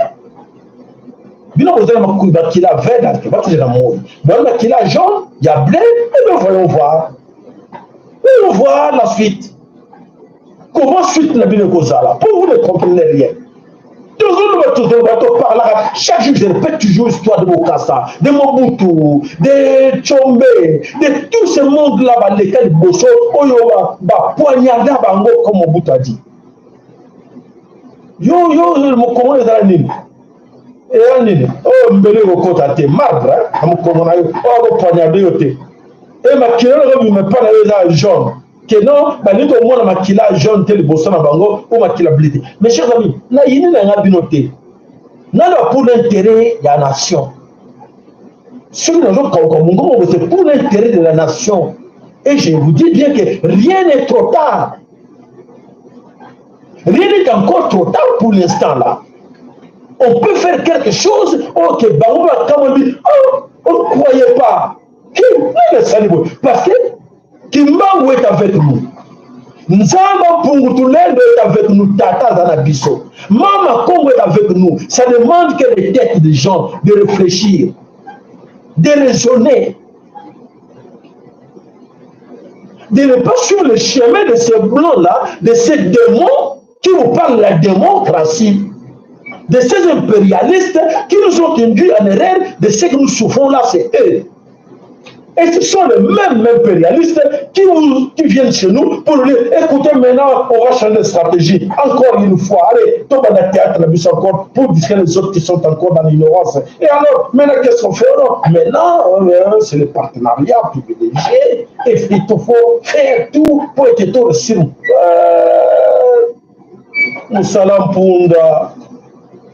Bino bozali na maku-, makila vert, donc, ba tozela moi. Bon, makila jaune, ya bleu, et bien voyons voir. Voyons voir la suite. Comment suite na bino ekozala? Pour vous ne comprenez rien. Toujours nous, toujours, nous parlons. Chaque jour, je répète toujours l'histoire de Bokassa, de Mobutu, de Tshombe, de tout ce monde-là, ba leka liboso, oyo ba, ba poignarda bango, comme Mobutu a dit. Yo, yo, yo, mokolo ezala nini? Eya nini? Oh, mbele kokota te, marbre, hein? Na mokongo na yo, oh, ako poignarder yo te. E makila na yo bima epai na yo eza jaune. Que non, balingi komona makila jaune te liboso na bango, ou makila bleu te. Mes chers amis, na yini na nga bino te. Nani a pour l'intérêt ya nation? Soki nazo kauka mongongo, c'est pour l'intérêt de la nation. Et je vous dis bien que rien n'est trop tard. Rien n'est encore trop tard pour l'instant là. On peut faire quelque chose, ok, bango ba kamambi, oh, on ne croyait pas. Qui? Non, mais ça, parce que Kimbangu est avec nous. Nzambi Mpungu Tulendo est avec nous, Tata aza na biso. Mama Kongo est avec nous. Ça demande que les têtes des gens de réfléchir, de raisonner, de ne pas suivre le chemin de ces blancs-là, de ces démons qui vous parlent de la démocratie, de ces impérialistes qui nous ont induits en erreur, de ce que nous souffrons là, c'est eux. Et ce sont les mêmes impérialistes qui, vous, qui viennent chez nous pour nous dire, écoutez, maintenant, on va changer de stratégie. Encore une fois, allez, tombe dans le théâtre, la mise encore, pour dire les autres qui sont encore dans l'ignorance. Et alors, maintenant, qu'est-ce qu'on fait? Non, maintenant, euh, c'est le partenariat privilégié. Et il faut faire tout pour être tout sur, euh, Musala Mpunda.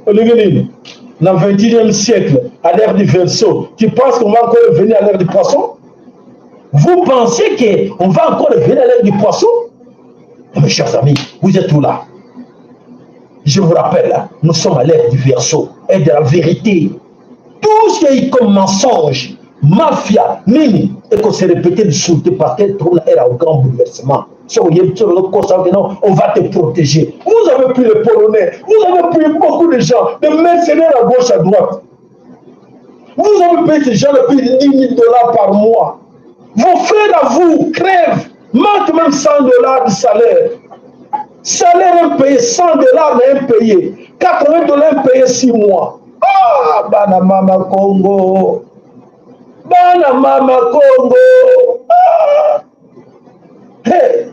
Olingi nini? Na vingt et unième siècle, à l'ère du Verseau, tu penses qu'on va encore revenir à l'ère du Poisson? Vous pensez que on va encore revenir à l'ère du Poisson? Mes chers amis, vous êtes où là? Je vous rappelle, hein, nous sommes à l'ère du Verseau et de la vérité. Tout ce qui est comme mensonge, mafia, nini, eko se répéter lisusu te parce que toza na ère ya grand bouleversement. So, oyebi, so, ozo kosa que non, on va te protéger. Vous avez pris les Polonais, vous avez pris beaucoup de gens, des mercenaires à gauche, à droite. Vous avez payé ces gens-là plus de dix mille dollars par mois. Vos frères à vous crèvent, manquent même cent dollars de salaire. Salaire impayé, cent dollars, mais impayé. Quatre-vingts dollars impayé six mois. Ah, bana mama Kongo. Bana mama Kongo. Ah. Hey.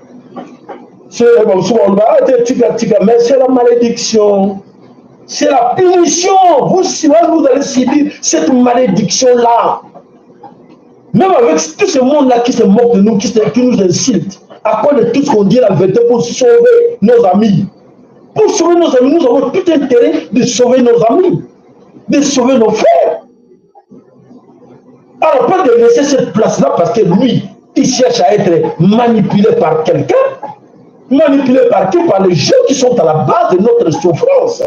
C'est, bon, souvent, on va dire, tika, tika, mais c'est la malédiction. C'est la punition. Vous, si vous allez subir cette malédiction-là. Même avec tout ce monde-là qui se moque de nous, qui, se- qui nous insulte, à cause de tout ce qu'on dit la vérité pour sauver nos amis. Pour sauver nos amis, nous avons tout intérêt de sauver nos amis, de sauver nos frères. Alors, pas de laisser cette place-là parce que lui, il cherche à être manipulé par quelqu'un. Manipulé par qui? Par les gens qui sont à la base de notre souffrance.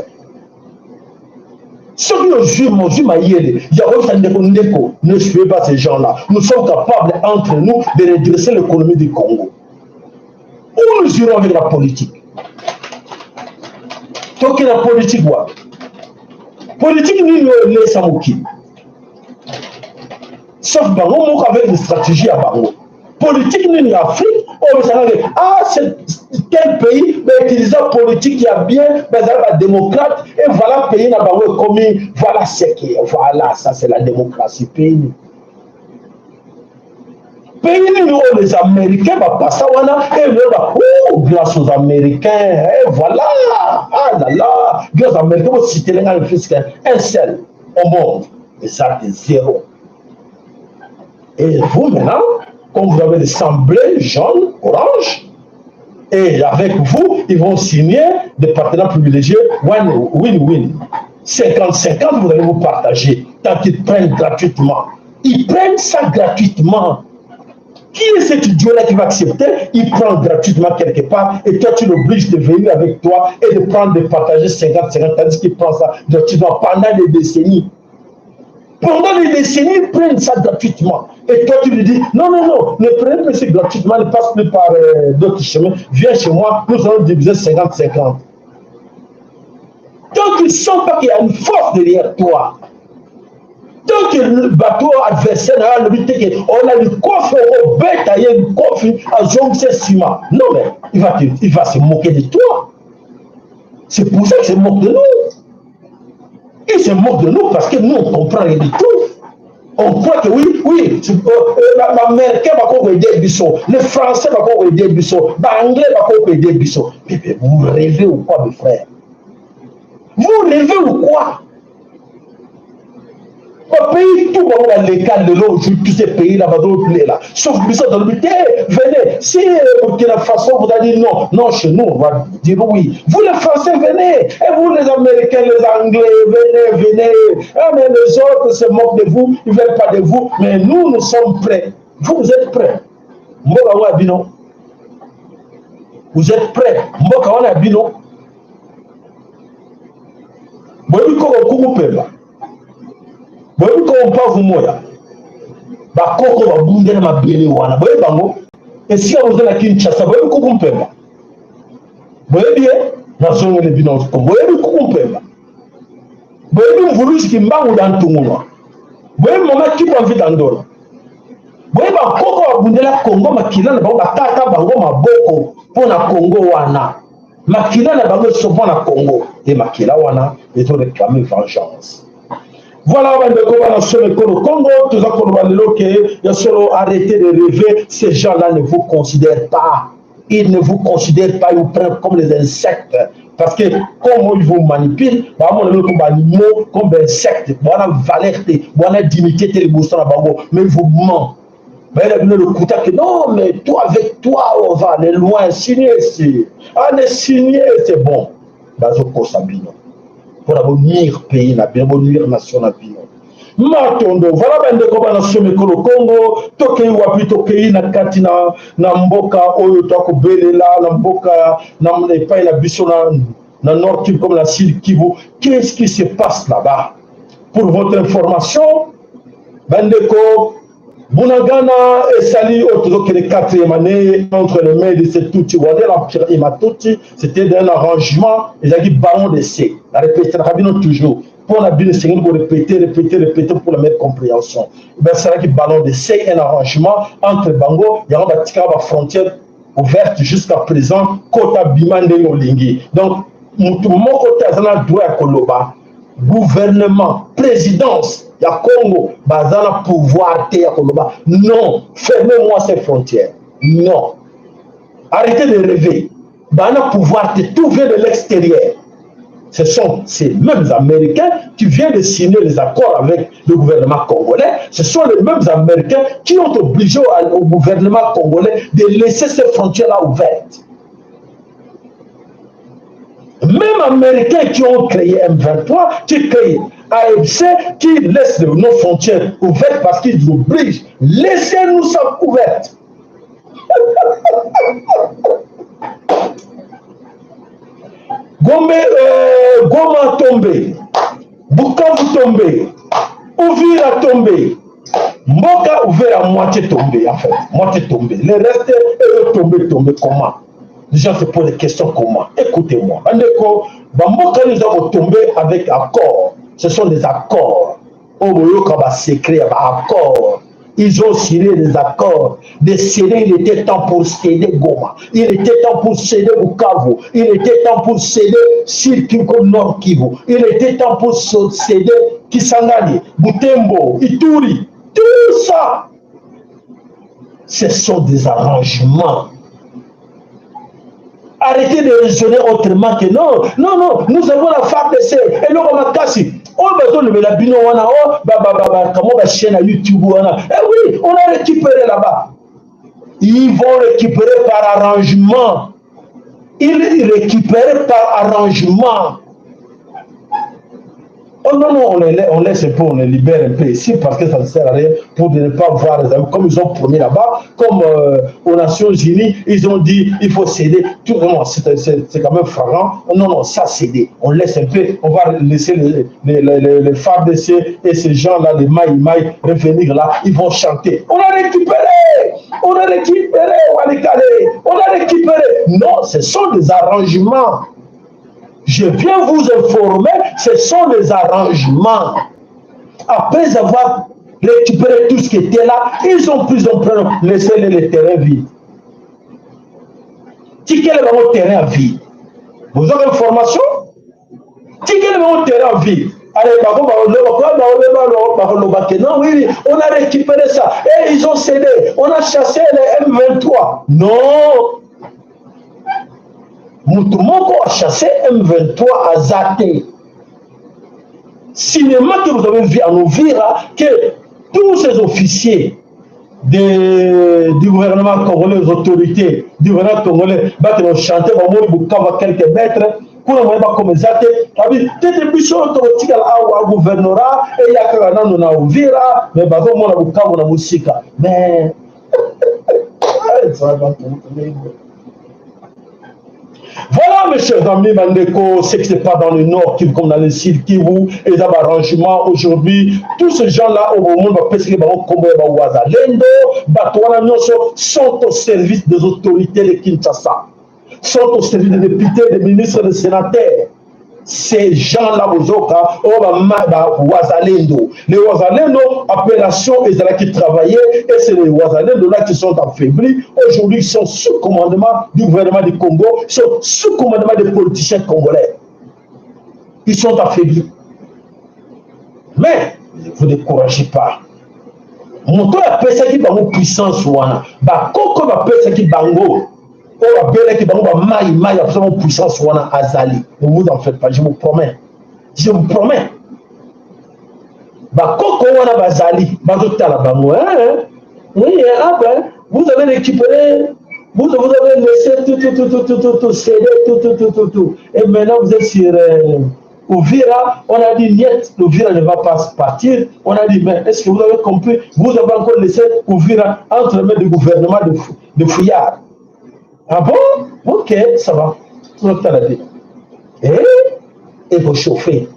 Soki ozwi, ozwi mayele ya koyebisa ndeko, ndeko, ne suivez pas ces gens-là. Nous sommes capables, entre nous, de redresser l'économie du Congo. Où nous irons avec la politique? Toke na politique wapi? Politique nini oyo elesa mokili? Sauf bango moko avec une stratégie ya bango. Politique nini ya Afrique oyo basalaka? Ah, c'est tel pays, ba utiliser politique ya bien, bazala ba démocrate, et voilà pays na bango ekomi, voilà ce que, voilà, ça c'est la démocratie. Pays nini? Pays nini oyo les Américains ba pasa wana, et le ba, oh, grâce aux Américains, et voilà, ah là là, grâce aux Américains, vous citez les gars, un seul au monde, et ça c'est zéro. Et vous maintenant, comme vous avez le sang bleu, jaune, orange, et avec vous, ils vont signer des partenaires privilégiés, win-win. Cinquante cinquante, vous allez vous partager. Tant qu'ils prennent gratuitement. Ils prennent ça gratuitement. Qui est cet idiot-là qui va accepter? Il prend gratuitement quelque part et toi, tu l'obliges de venir avec toi et de prendre, de partager cinquante cinquante, tandis qu'il prend ça gratuitement pendant des décennies. Pendant des décennies, ils prennent ça gratuitement. Et toi, tu lui dis, non, non, non, ne prenez plus gratuitement, ne passe plus par euh, d'autres chemins. Viens chez moi, nous allons diviser cinquante cinquante. Tant qu'ils ne sentent pas qu'il y a une force derrière toi, tant que le bateau adversaire a le but que on a le coffre au bête, il y a le coffre à zone, c'est ciment. Non, mais il va, te- il va se moquer de toi. C'est pour ça qu'il se moque de nous. Il se moque de nous parce que nous, on comprend rien du tout. On croit que oui, oui, c'est- euh, euh, la- l'Américain va encore aider Bissot, les Français va encore aider Bissot, l'Anglais va encore aider Bissot. Mais, mais vous rêvez ou quoi, mes frères? Vous rêvez ou quoi? Ba pays tout, ba, ba, les cas de l'autre jour, tous ces pays-là, ba, d'autres, là. Sauf que ça, dans le but, eh, venez, si euh, Burkina Faso vous a dit non, non, chez nous, on va dire oui. Vous les Français, venez. Et vous les Américains, les Anglais, venez, venez. Ah, mais les autres se moquent de vous, ils veulent pas de vous. Mais nous, nous sommes prêts. Vous, vous êtes prêts? Mboka wana ya bino. Vous êtes prêts? Mboka wana ya bino. Boyebi koko Kuku Mpemba? Boyebi koko Mpavu Moya? Bakoko babundela mabele wana. Boyebi bango? Esika boza na Kinshasa, boyebi Kuku Mpemba? Boyebi ye? Nazongele bino. Boyebi Kuku Mpemba? Boyebi Mvuluzi Kimbangu dia Ntungulwa? Boyebi mama Kimpa Vita Ndola? Boyebi bakoko babundela Congo, makila na bango, batata bango maboko mpo na Congo wana. Makila na bango esopa na Congo. E makila wana ezo réclamer vengeance. Voilà, bandeko bana somo ekolo Kongo, toza koloba lelo que ya solo, arrêtez de rêver, ces gens-là ne vous considèrent pas. Ils ne vous considèrent pas, ils vous prennent comme les insectes. Parce que comme ils vous manipulent, ba mona bino comme animaux, comme insectes, ba na valeur te, ba na dignité te liboso na bango, mais ils vous mentent. Bayela bino lokuta que non, mais toi, avec toi, on va aller loin, signer ici. Ah, ne signer, c'est bon. Bazo kosa bino. Pour avoir nuire pays na bino, pour nuire nation na bino. Matondo, voilà, bandeko bana somo ekolo Kongo, tokei wapi? Tokei na kati na, na mboka oyo tokobelela, na mboka, na epai na biso na, na Nord Kivu comme na Sud Kivu. Qu'est-ce qui se passe là-bas? Pour votre information, bandeko, Bunagana esali oyo tozokende quatrième année entre les mains de ce Tutsi rwandais, l'empire Hutu-Tutsi, c'était un arrangement, ezalaki ballon d'essai. Na répéter na bino toujours. Mpo na bino esengeli ko répéter, répéter, répéter pour la meilleure compréhension. Basalaki ballon d'essai, un arrangement entre bango, yango batika ba frontières ouverte jusqu'à présent, kota bima ndenge olingi. Donc, mutu moko te aza na droit ya koloba gouvernement, présidence ya Congo baza na pouvoir te ya koloba non, fermez-moi ces frontières. Non. Arrêtez de rêver. Ba na pouvoir te, tout vient de l'extérieur. Ce sont ces mêmes Américains qui viennent de signer les accords avec le gouvernement congolais. Ce sont les mêmes Américains qui ont obligé au, au gouvernement congolais de laisser ces frontières-là ouvertes. Même Américains qui ont créé M vingt-trois, qui créent A F C, qui laissent nos frontières ouvertes parce qu'ils obligent. Laissez-nous ça ouvertes. Gombe, euh, Goma tombe. Bukavu tombé, Uvira tombé, mboka Uvira moitié tombé, en fait, moitié tombé. Le reste est tombé, tombé comment? Les gens se posent des questions comment? Écoutez-moi. Bandeko, bamboka nous avons tombé avec accord. Ce sont des accords. Oyo boyoka ba secret, ba accords. Ils ont signé des accords. De céder, il était temps pour céder Goma. Il était temps pour céder Bukavu. Il était temps pour céder Sud Kivu comme Nord Kivu. Il était temps pour so-, céder Kisangani, Butembo, Ituri. Tout ça, ce sont des arrangements. Arrêtez de raisonner autrement que non, non, non, nous avons la FARDC, eloko makasi. Oh, bazo lobela bino wana, oh, ba, ba, ba, ba, comment ba chaîne à YouTube wana. Eh oui, on a récupéré là-bas. Ils vont récupérer par arrangement. Ils récupèrent par arrangement. Oh non, non, on les, lai-, on laisse un peu, on les libère un peu ici parce que ça ne sert à rien pour de ne pas voir les amis. Comme ils ont promis là-bas, comme euh, aux Nations Unies, ils ont dit il faut céder. Tout, non, c'est, c'est, c'est quand même flagrant. Non, non, ça céder. On laisse un peu, on va laisser les, les, les, les, les FARDC et ces gens-là, les Maï Maï, revenir là. Ils vont chanter. On a récupéré, on a récupéré, Walikale, on a récupéré. Non, ce sont des arrangements. Je viens vous informer, ce sont des arrangements. Après avoir récupéré tout ce qui était là, ils ont pris, ils ont pris, laissé le, le terrain vide. Tikele bango terrain vide. Vous avez information? Tikele bango terrain vide. Allez, bango, bango, bango, bango, bango, bango, bango, bango, non, oui, oui, on a récupéré ça. Et ils ont cédé. On a chassé les M vingt-trois. Non. Mutu moko a chassé M vingt-trois aza te. Cinéma que vous avez vu en Uvira, que tous ces officiers de, du gouvernement congolais, les autorités du gouvernement congolais, ba ke chanter, ba moni Bukavu à quelques mètres, kuna mwe ba comme eza te, abi, tete biso tokotikala awa gouvernorat, et ya kaka nanu na Uvira, mais bazo mona Bukavu na musika. Mais, eh, ça va, voilà, mes chers amis, bandeko, ce qui se passe dans le nord Kivu comme dans le sud Kivu, et dans l'arrangement aujourd'hui, tous ces gens-là, au moment, ba pesi bango kombo ya ba wazalendo, bato wana nyonso sont au service des autorités de Kinshasa, sont au service des députés, des ministres, des sénateurs. Ces gens-là, bozoyoka, oh, ba ma-, ba wazalendo. Les wazalendo, appellation, ils allaient qui travailler, et c'est les wazalendo là qui sont affaiblis. Aujourd'hui, ils sont sous commandement du gouvernement du Congo, ils sont sous commandement des politiciens congolais. Ils sont affaiblis. Mais ne vous découragez pas. Moto oyo apesaki bango puissance wana, bakoko bapesaki bango, oyo babelaki bango ba Maï Maï, apesa bango puissance wana azali. Ne vous en faites pas, je vous promets. Je vous promets. Bakoko wana bazali, bazotala bango, hein? Oui, hein, ah ben, vous avez récupéré, vous, vous avez laissé tout, tout, tout, céder, tout, tout, tout, tout, tout. Et maintenant, vous êtes sur euh, Uvira, on a dit, niet, Uvira ne va pas partir. On a dit, mais est-ce que vous avez compris? Vous avez encore laissé Uvira entre les mains du gouvernement de, Fou-, de Fouillard. Ah bon? Ok, ça va. Tout le monde l'a dit. Eh? Ekochauffer.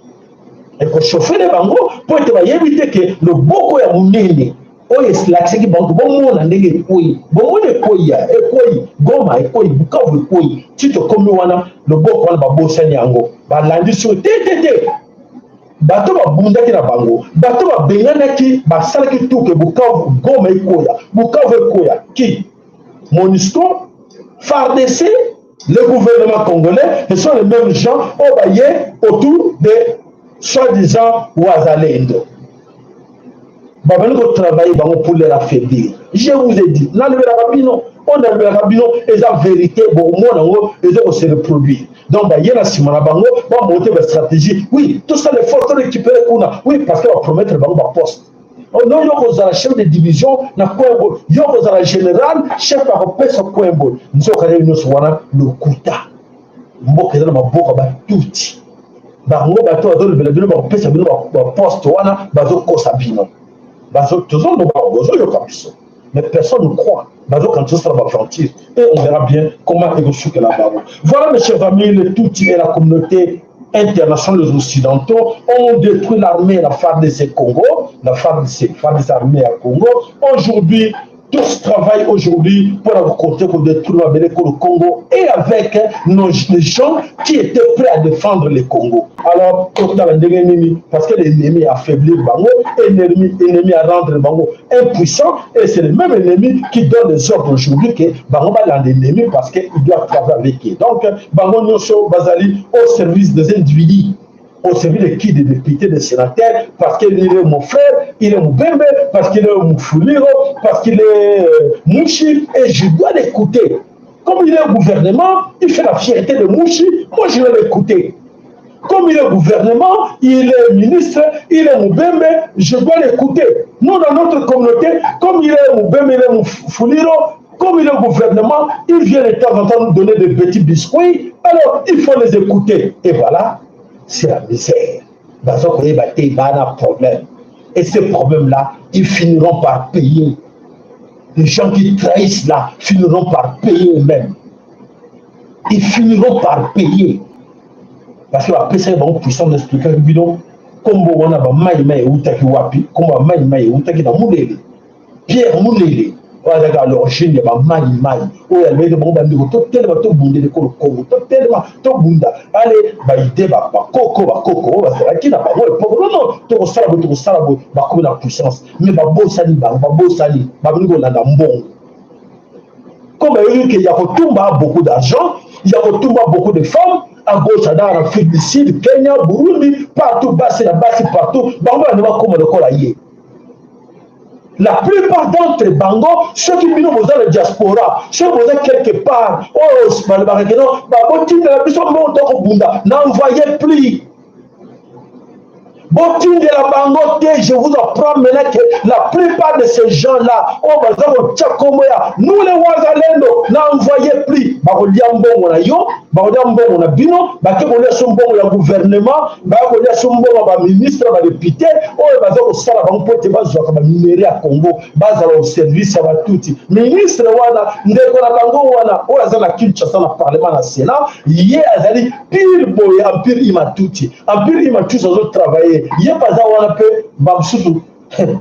Ekochauffer na bango, po ete bayebi te que loboko ya monene oyo elakisaki bango, bomona ndenge ekwei. Bomona ekwei ya, ekwei. Goma ekwei, Bukavu ekwei. Ti tokomi wana, loboko wana babosani yango. Balandi sio te, te, te. Bato babundaki na bango, bato babenganaki, basalaki tout que Bukavu, Goma ekweya, Bukavu ekweya. Qui? MONUSCO, FARDC, le gouvernement congolais, ce sont les mêmes gens oyo baye autour de soi-disant wazalendo. Babandi kotravailler bango pour les affaiblir. Je vous ai dit, nalobelaka bino, oyo nalobelaka bino eza vérité, bokomona yango eza ko se reproduire. Donc baye na nsima na bango, ba monter ba stratégie. Oui, tout ça, les forces, récupérer kuna. Oui, parce que ba promettre bango ba poste. Oh non, yo kozala chef de division na coin boye, yo kozala général, chef ya kopesa coin boye. Nzoka lelo nyonso wana lokuta. Mboka eza na maboko ya ba Tutsi. Bango bato bazolobela bino, bakopesa bino ba, ba poste wana, bazokosa bino. Bazo, tozoloba, bozoyoka biso. Mais personne ne croit. Bazokanisa tozosala ba aventure. Et on verra bien comment ekosukela bango. Voilà, mes chers amis, le Tutsi et la communauté internationaux, les Occidentaux ont détruit l'armée, la FARDC Congo, la FARDC, FARDC armée à Congo. Aujourd'hui, tous travaillent aujourd'hui pour la côté pour détruire la Beleko, le Congo et avec nos, les gens qui étaient prêts à défendre le Congo. Alors, total, parce que l'ennemi affaiblit le Bango, l'ennemi à rendre le Bango impuissant, et c'est le même ennemi qui donne les ordres aujourd'hui que Bango va l'ennemi parce qu'il doit travailler avec eux. Donc, Bango Nyoso Bazali au service des individus. Au service de qui? Des députés, des sénateurs, parce qu'il est mon frère, il est Mubembe, parce qu'il est Mufuliro, parce qu'il est euh, Mushi, et je dois l'écouter. Comme il est au gouvernement, il fait la fierté de Mushi, moi je vais l'écouter. Comme il est au gouvernement, il est ministre, il est Mubembe, je dois l'écouter. Nous, dans notre communauté, comme il est Mubembe, il est Mufuliro, comme il est au gouvernement, il vient de temps en temps nous donner des petits biscuits, alors il faut les écouter. Et voilà, c'est la misère. Baza koyeba te ba na problème. Et ces problèmes-là, ils finiront par payer. Les gens qui trahissent là finiront par payer eux-mêmes. Ils finiront par payer. Parce que après ça, ils vont puissance d'expliquer que bino, comme on a ba mai mai utaki wapi, comme ba mai mai utaki na mulele. Pierre Mulele, oyo azalaka à l'origine ya ba Mai Mai, oyo alobaki bango bandeko, totelema, tobundela ekolo Kongo, totelema, tobunda. Allez, ba idée, ba, ba koko, ba koko oyo bazalaki na bango époque, non, non, tokosala boye, tokosala boye, bakomi na puissance. Mais babosani bango, babosani, babandi kolanda mbongo. Comme bayoki que Yakutumba a beaucoup d'argent, Yakutumba a beaucoup de femmes, à gauche, à droite, en Afrique du Sud, Kenya, Burundi, partout, basi na basi, partout, bango bana bakoma lokola ye. La plupart d'entre bango, soki bino boza na diaspora, soki boza quelque part, oyo balobaka que non, babotindela biso mbongo tokobunda, n'envoyez plus. Botindela bango te. Je vous apprends maintenant que la plupart de ces gens-là, oyo baza kotia kombo ya nous les Wazalendo, n'envoyez plus. Bakolia mbongo na yo, bakolia mbongo na bino, bake kolia so mbongo ya gouvernement, bake kolia so mbongo ya ba ministre, ba député, oyo baza kosala bango mpo te bazwaka ba minerais ya Congo, bazala au service ya ba Tutsi. Ministre wana, ndeko na bango wana, oyo aza na Kinshasa na parlement, na Sénat, ye azali pire boye, empire Ima Tutsi. Empire Ima Tutsi azo travailler. Ye baza wana mpe, bamosusu,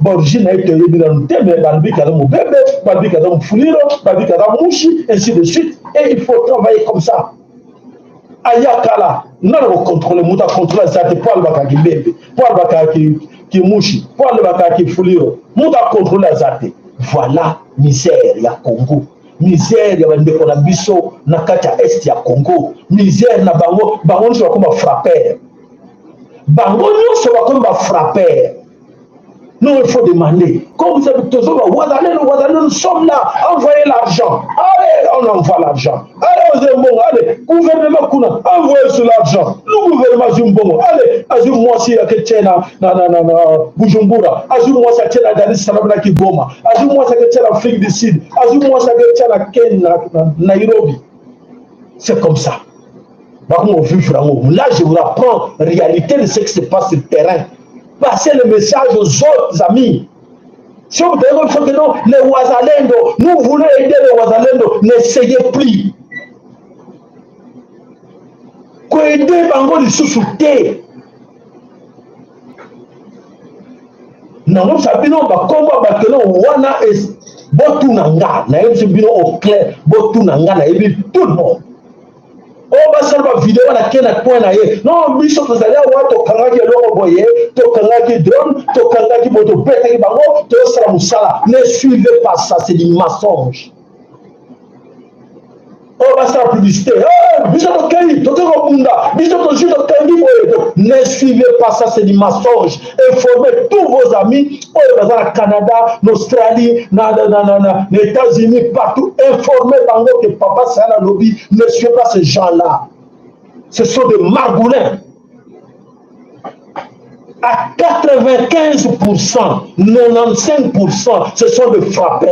ba origine na ye toyebi nanu te, mais balobi que aza Mubembe, balobi que aza Mufuliro, balobi que aza Mushi, ainsi de suite. Et il faut travailler comme ça. Ayakala, nani ako contrôler? Mutu a contrôler aza te, po alobaka Kimbembe, po alobaka ki, Kimushi, po alobaka Kifuliro. Mutu a contrôler aza te. Voilà misère ya Congo. Misère ya bandeko na biso na kati ya Est ya Congo. Misère na bango, bango nyonso bakoma frappeur. Bango nyonso bakoma frappeur. Non, il faut demander. Comme ça, tozo ba Wazalendo, Wazalendo, nous sommes là. Envoyez l'argent. Allez, on envoie l'argent. Allez, aux Mbongo, allez, gouvernement kuna, envoyez sur l'argent. Le gouvernement azwi mbongo. Allez, azwi mwasi ya ke tia na, na, na, na, na Bujumbura. Azwi mwasi ya tia na Dar es Salaam na Kigoma. Azwi mwasi ya ke tia na Afrique du Sud. Azwi mwasi ya ke tia na Kenya, na, na Nairobi. C'est comme ça. Bakoma vivre en haut. Là, je vous apprends réalité de ce qui se passe sur le terrain. Passez le message aux autres amis. Si vous devez faire que non, les Wazalendo, nous voulons aider les Wazalendo, n'essayez plus. Koaider bango lisusu te. Namonisa bino bakombo ya bato wana, botuna nga, nayebisi bino au clair, botuna nga, nayebi tout le monde. Oyo basala ba vidéo na ke na coin na ye. Non, biso tozali awa, tokangaki eloko boye, tokangaki drone, tokangaki boye, tobetaki bango, tozosala mosala. Ne suivez pas ça, c'est du mensonge. Oyo basala publicité. Eh, biso tokei, toke kobunda, biso tozwi, tokangi boye. Donc, ne suivez pas ça, c'est du mensonge. Informez tous vos amis, oyo baza na Canada, na Australie, na, na États-Unis, partout. Informez bango que Papa Sayan alobi, ne suivez pas ces gens-là. Ce sont des margoulins. À quatre-vingt-quinze pour cent, nonante-cinq pour cent, ce sont des frappeurs.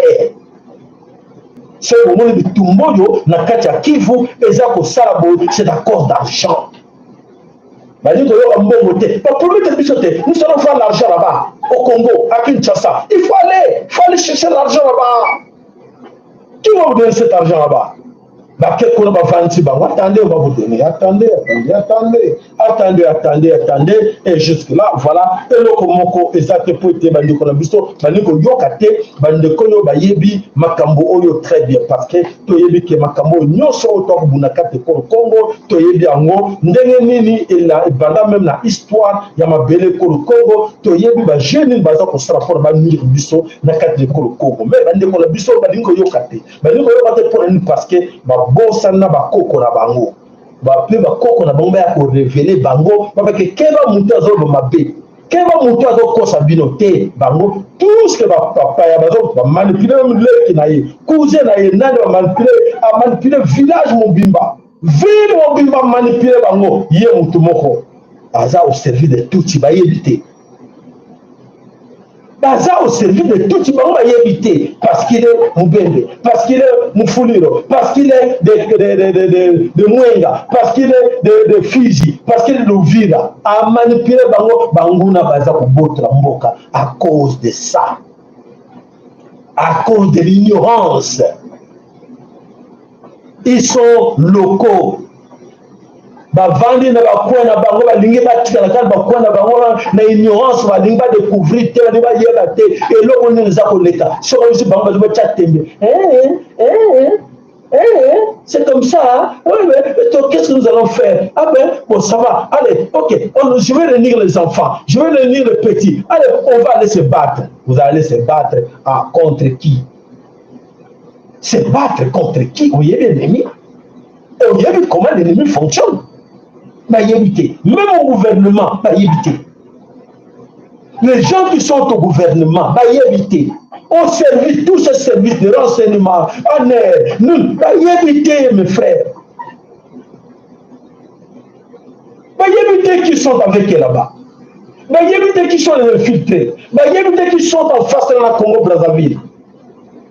Soki bomoni bitumba oyo na kati ya Kivu eza kosala boye, c'est à cause d'argent. Balingi koyoka mbongo te. Bapromettre biso te, nous allons voir l'argent là-bas, au Congo, à Kinshasa. Il faut aller, faut aller chercher l'argent là-bas. Qui va vous donner cet argent là-bas? Bake kuna, bavandisi bango: attendez, on va vous donner, attendez, attendez, attendez, attendez, attendez, attendez, et jusque là, voilà, eloko moko eza te. Po ete bandeko na biso balingi koyoka te, bandeko oyo bayebi makambo oyo très bien, parce que toyebi ke makambo oyo nyonso oyo tokobunda kati ekolo Congo, toyebi yango ndenge nini ela-, ebanda même na histoire ya mabele ekolo Congo, toyebi ba jeux nini baza kosala mpo na banuire biso na kati ya ekolo Congo. Mais bandeko na biso balingi koyoka te. Balingi koyoka te mpo na nini? Parce que babosana bakoko na bango. Ba, mpe bakoko na bango baya korévéler bango, ba, ba ke, keba moto azoloba mabe, keba moto azokosa bino te. Bango, tout ce que ba, bapaya bazo, bamanipuler même leki na ye, cousin na ye, nani bamanipuler, amanipuler village mobimba, ville mobimba, manipuler bango. Ye moto moko aza au service de Tutsi, bayebi te. Baza au service de Tutsi, bango bayebi te, parce qu'il est Mubembe, parce qu'il est Mufuliro, parce qu'il est de, de, de, de, de, de Mwenga, parce qu'il est de, de Fizi, parce qu'il est de Uvira. Amanipuler bango, banguna baza kobotola mboka à cause de ça. À cause de l'ignorance. Ils sont locaux. Bavandi na bacoin na bango, balingi batikala kaka bacoin na bango na, na ignorance, balingi badécouvrir te, balingi bayeba te eloko nini eza koleka. Soki bisi bango bazo batya tembe. Eh, eh, eh, eh, eh, eh, c'est comme ça, hein? Oui, mais, mais toi, qu'est-ce que nous allons faire? Ah ben, bon, ça va, allez, ok, on, je vais réunir les enfants, je vais réunir les petits, allez, on va aller se battre. Vous allez se battre, ah, contre qui? Se battre contre qui? Oyebi ennemi? Oyebi comment l'ennemi fonctionne? Bayebi te. Même au gouvernement, bayebi te. Les gens qui sont au gouvernement, bayebi te. Au service, tous ces services de renseignement, A N R, nous, bayebi te, mes frères. Bayebi te qui sont avec eux là-bas. Bayebi te qui sont les infiltrés. Bayebi te qui sont en face de la Congo Brazzaville.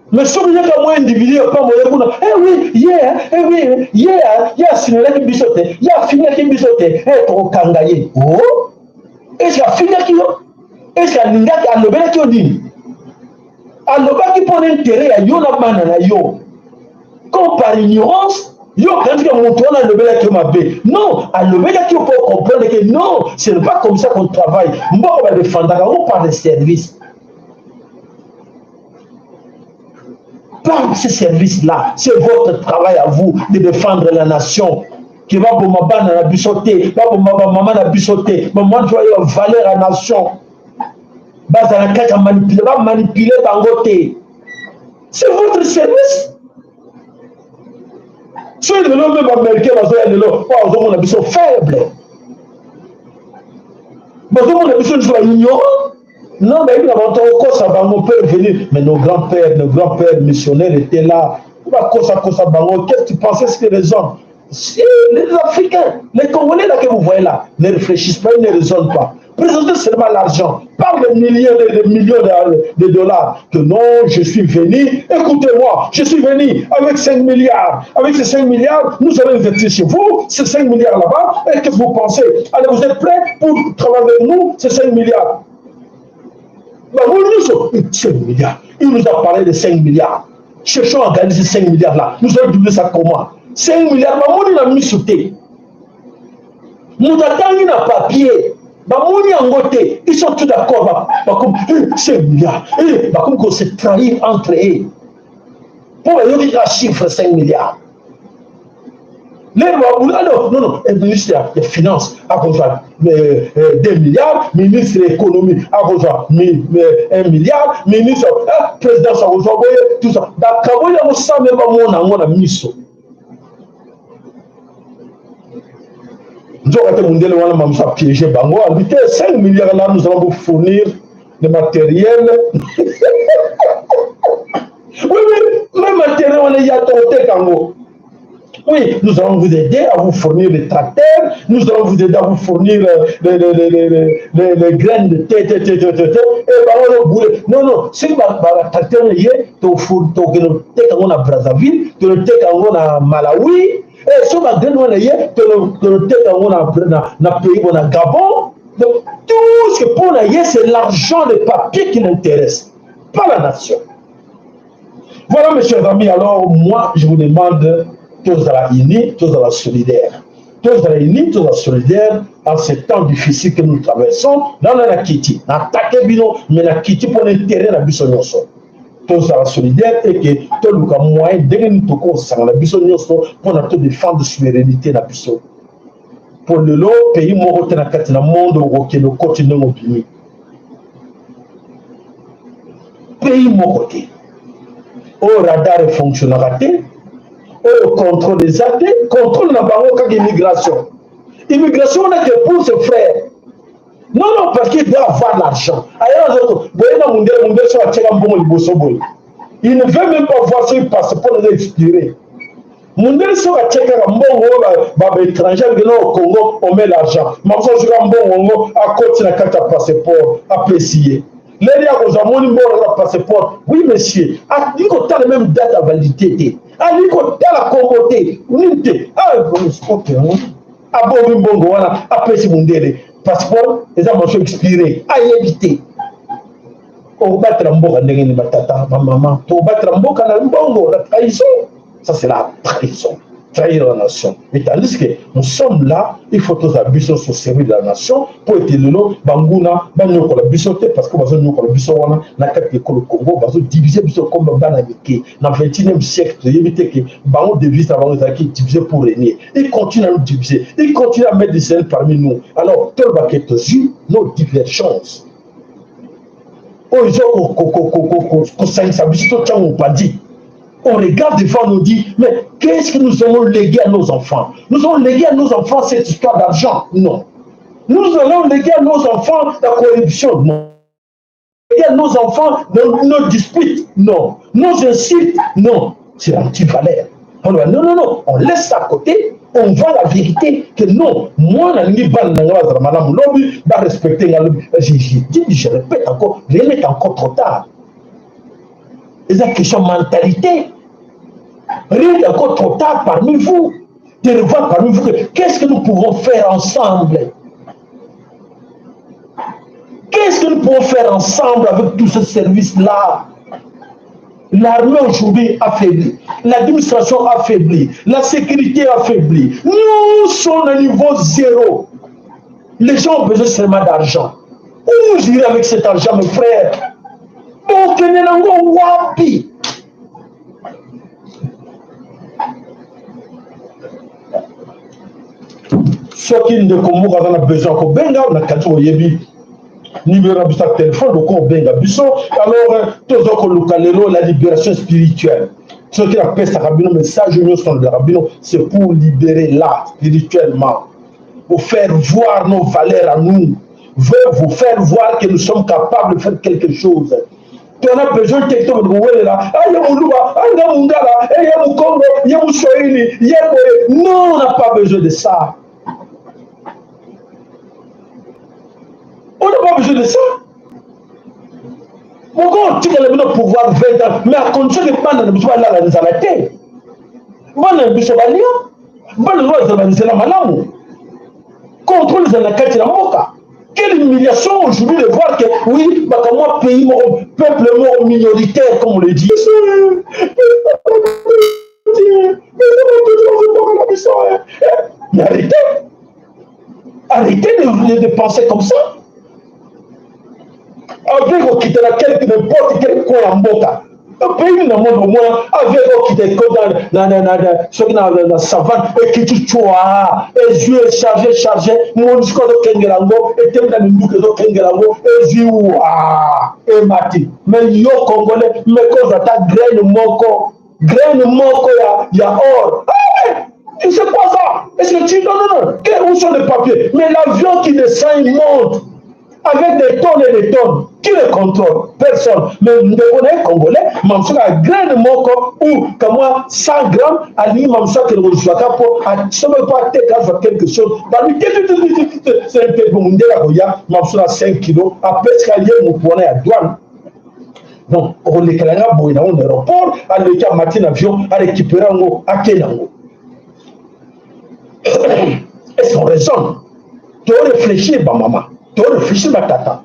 Mais soki yaka mwa individu ya pamba ya kuna, eh oui, yeah, eh oui, yeah, ye asignalaki biso te, ye afingaki biso te, eh, tokokanga ye. Oh? Est-ce que afingaki yo? Est-ce que alingaki, alobelaki yo nini? Alobaki mpo na intérêt ya yo na bana na yo. Comme par ignorance, yo okanisi ke moto wana alobelaki yo mabe. Non, alobelaki yo mpo comprendre que non, ce n'est pas comme ça qu'on travaille. Mboka badéfendaka yango par les services. Par ces services-là, c'est votre travail à vous de défendre la nation. Que baboma bana na biso te, baboma bamama na biso te, bamwa ntu ya valeur ya nation. Bazala kaka manipuler, bamanipuler bango te. C'est votre service. Soki lelo même ba Américains bazoya lelo, oh, bazomona biso faible. Bazomona biso nyonso ba ignorants. Non, bayebi na bango tokokosa bango, peuvent venir. Mais nos grands-pères, nos grands-pères missionnaires étaient là. Bakosa kosa bango. Qu'est-ce que tu pensais, ce que les hommes, si les Africains, les Congolais là que vous voyez là, ne réfléchissent pas, ils ne raisonnent pas. Présentez seulement l'argent, par des milliers de, de millions de, de dollars. Que non, je suis venu, écoutez-moi, je suis venu avec cinq milliards. Avec ces cinq milliards, nous allons investir chez vous, ces cinq milliards là-bas. Et qu'est-ce que vous pensez? Allez, vous êtes prêts pour travailler avec nous, ces cinq milliards? Bah, vous, nous sommes, cinq milliards. Il nous a parlé de cinq milliards. Cherchons à gagner ces cinq milliards-là. Nous allons doubler ça comment? Cinq milliards, bah, moi, on a mis sur terre. Moto atangi na papier, bamoni yango te, ils sont tous d'accord, ba, bakomi, eh, cinq milliards, eh, bakomi ko se trahir entre eux. Mpo bayoki kaka chiffre cinq milliards. Lelo babula, ah non, non, non, eh, ministre ya, ya finance akozwa, eh, eh, deux milliards, ministre ya économie akozwa mi-, eh, un milliard, ministre, eh, présidence akozwa boye, tout ça. Bakaboli yango sans même bamona yango na miso. Nzoka te, mundele wana mamusa piéger bango, alobi te, cinq milliards là, nous allons vous fournir le matériel. Oui, oui, même matériel wana ya toteka yango. Oui, nous allons vous aider à vous fournir les tracteurs, nous allons vous aider à vous fournir, euh, les, les, les graines de thé, thé, thé, thé, thé, thé. Et bah, on a boulé. Non, non, si ba, ba, ba tracteur ye, to four-, to keno teka yango na Brazzaville, to teka yango na Malawi, eh, so ba graine wana ye, to, to teka yango na, na, na pays bo na Gabon. Donc, tout ce que pour la ye, c'est l'argent, les papiers qui l'intéressent, pas la nation. Voilà, mes chers amis, alors moi, je vous demande Tozala unis, tozala solidaires. Tozala unis, tozala solidaires en ces temps difficiles que nous traversons. Là, on a quitté. Na attaquer bino, mais na quitté pour l'intérêt na biso nyonso. Tozala solidaires et que toluka moyen ndenge nini tokosangana biso nyonso mpo na to défendre souveraineté na biso. Mpo lelo pays moko te na kati na monde okokende okoti ndenge obimi. Pays moko te oyo radar efonctionnaka te, oyo contrôle eza te. Contrôle na bango kaka immigration. Immigration wana ke pour ses frères. Non, non, parce qu'il doit avoir l'argent. Ailleurs, les autres, boye na mundele, mundele so atiaka mbongo liboso boye. Il ne veut même pas voir si passeport est expiré. Mundele so atiaka mbongo ba, ba, ba étrangers, que non, au Congo, on met l'argent. Mais ça, je vais mbongo, à côté na carte passeport, à apprécier. L'heure ya kozwa moni mbongo na passeport. Oui, monsieur. Ah, il faut tala même date à validité. Ah, il faut tala kombo te. Nini te. Ah, bon, ok, hein. Abombi mbongo wana, apesi mundele. Passeport eza mention expiré. Ayebi te. Okobatela mboka ndenge nini, batata, bamama? Tokobatela mboka na mbongo, la trahison. Ça, c'est la trahison. Trahir la nation. Et tandis que nous sommes là, il faut tous habiter au service de la nation, pour être lelo, banguna, banyokola biso te, parce que bazo nyokola biso wana, na kati ya ekolo Congo, bazo diviser biso comme bana mike. Na vingt et unième siècle, toyebi te que bango devise na bango ezalaki diviser pour régner. Ils continuent à nous diviser. Ils continuent à mettre des haines parmi nous. Alors, toloba que tozwi nos divergences. Oyo ezo ko-, ko-, ko-, ko-, ko-, ko-, kosangisa biso, totia yango mpanzi. On regarde devant, on dit, mais qu'est-ce que nous allons léguer à nos enfants? Nous allons léguer à nos enfants cette histoire d'argent? Non. Nous allons léguer à nos enfants la corruption? Non. Léguer à nos enfants nos, nos disputes? Non. Nos insultes? Non. C'est anti-valeur. Alors, non, non, non, on laisse ça à côté, on voit la vérité, que non, moi, na lingi bana na nga bazala malamu lobi, ba respecter nga lobi. Je, je dis, je répète encore, rien n'est encore trop tard. Et la question mentalité, rien n'est encore trop tard parmi vous, de revoir parmi vous que qu'est-ce que nous pouvons faire ensemble. Qu'est-ce que nous pouvons faire ensemble avec tous ces services-là? L'armée aujourd'hui affaiblie, l'administration affaiblie, la sécurité affaiblie. Nous sommes à niveau zéro. Les gens ont besoin seulement d'argent. Où vous irez avec cet argent, mes frères? Bokende na yango wapi? Soki ndeko moko aza na besoin, akobenga na kati, oyebi numéro na biso ya téléphone, okobenga biso. Alors, euh, tozo koluka lelo la libération spirituelle. Soki napesaka bino message nyonso, nalobelaka bino, c'est pour libérer là, spirituellement, pour faire voir nos valeurs à nous, veut vous faire voir que nous sommes capables de faire quelque chose. On a besoin de quelqu'un de là. Ah, ye Muluba, ah, ye Mungala, eh, ye Mukongo, ye Muswahili, ye boye. Non, on n'a pas besoin de ça. On n'a pas besoin de ça. Pourquoi on tire le pouvoir vingt ans, mais à condition que bana na biso balala nzala te? Bana na biso balia, bana na biso bazala na nzela malamu. Contrôle ezala na kati na mboka. Quelle humiliation aujourd'hui de voir que, oui, makambo ya pays moko, peuple moko minoritaire, comme on le dit. Mais arrêtez. Arrêtez de, de, de penser comme ça. Avec okita na quelque, n'importe quel coin ya mboka. Pays na monde au moins, avec okita ko na, na, na, na, na, soki na, na, na savane, ekiti tswa, ezwi chargé, chargé, MONUSCO ezo kengela yango, etelemi na minduki ezo kengela yango, ezwi wa, emati. Mais yo Congolais, mais kozwa ata graine moko, graine moko ya, ya or. Eh, c'est quoi ça? Est-ce que tu, non, non, non. Que, où sont les papiers? Mais l'avion qui descend, il monte avec des tonnes et des tonnes. Qui le contrôle? Personne. Mais ndeko na ye Congolais, mamusuka graine moko ou kamwa cent grammes, alingi mamusuka kele kozwaka po, a, somme po ateka, azwa quelque chose. Ba lui, te, te, te, c'est un peu bon, ndela koya, mamusuka cinq kilos, apesaka ye moto wana ya douane. Donc, okolekela nga boye na yango na aéroport, aleki, amati na avion, arécupérer yango, ake na yango. Est-ce qu'on raisonne? To réfléchir, ba mama. To réfléchir, ba tata.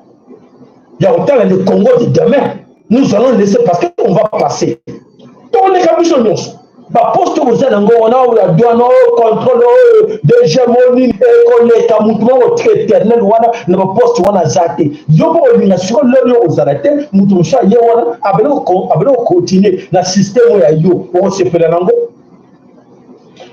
Ya kotala le Congo de demain. Nous allons laisser parce qu'on va passer. Toleka biso nyonso. Ba poste oza na ngo wana, oyo ya douane, oyo contrôle, oyo D G, oyo nini, ekoleka, mutu moko éternel wana, na ba poste wana aza te. Yo moko olinga sikoyo lelo yo ozala te, mutu mosusu aye wana, abele ko-, abele ko continuer na système oyo ya yo, okosepela na ngo?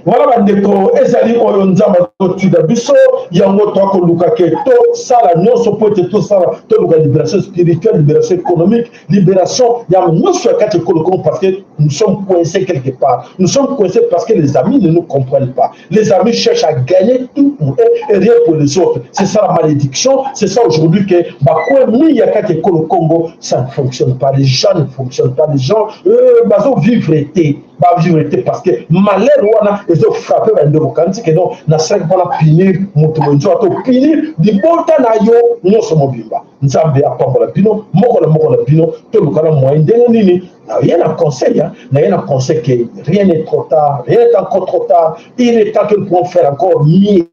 Voilà bandeko, ezali oyo Nzambe azotinda biso, yango tokoluka ke tosala nyonso mpo ete tosala, toluka libération spirituelle, libération économique, libération ya nyonso ya kati ya ekolo Congo, parce que nous sommes coincés quelque part. Nous sommes coincés parce que les amis ne nous comprennent pas. Les amis cherchent à gagner tout pour eux et rien pour les autres. C'est ça la malédiction. C'est ça aujourd'hui que ba coins mingi ya kati ya ekolo Congo, ça ne fonctionne pas. Les gens ne fonctionnent pas. Les gens, euh, bazo vivre te. Ba vivre te parce que malheur wana ezo frapper bandeko. Kansi ke non, nasalaki mpo na punir moto boye, nzoka to punir libota na yo nyonso mobimba. Nzambe apambola bino, moko na moko na bino, toluka na moyen ndenge nini. Na ye na conseil, hein, na ye na conseil que rien n'est trop tard, rien n'est encore trop tard. Il est temps que nous pouvons faire encore mieux.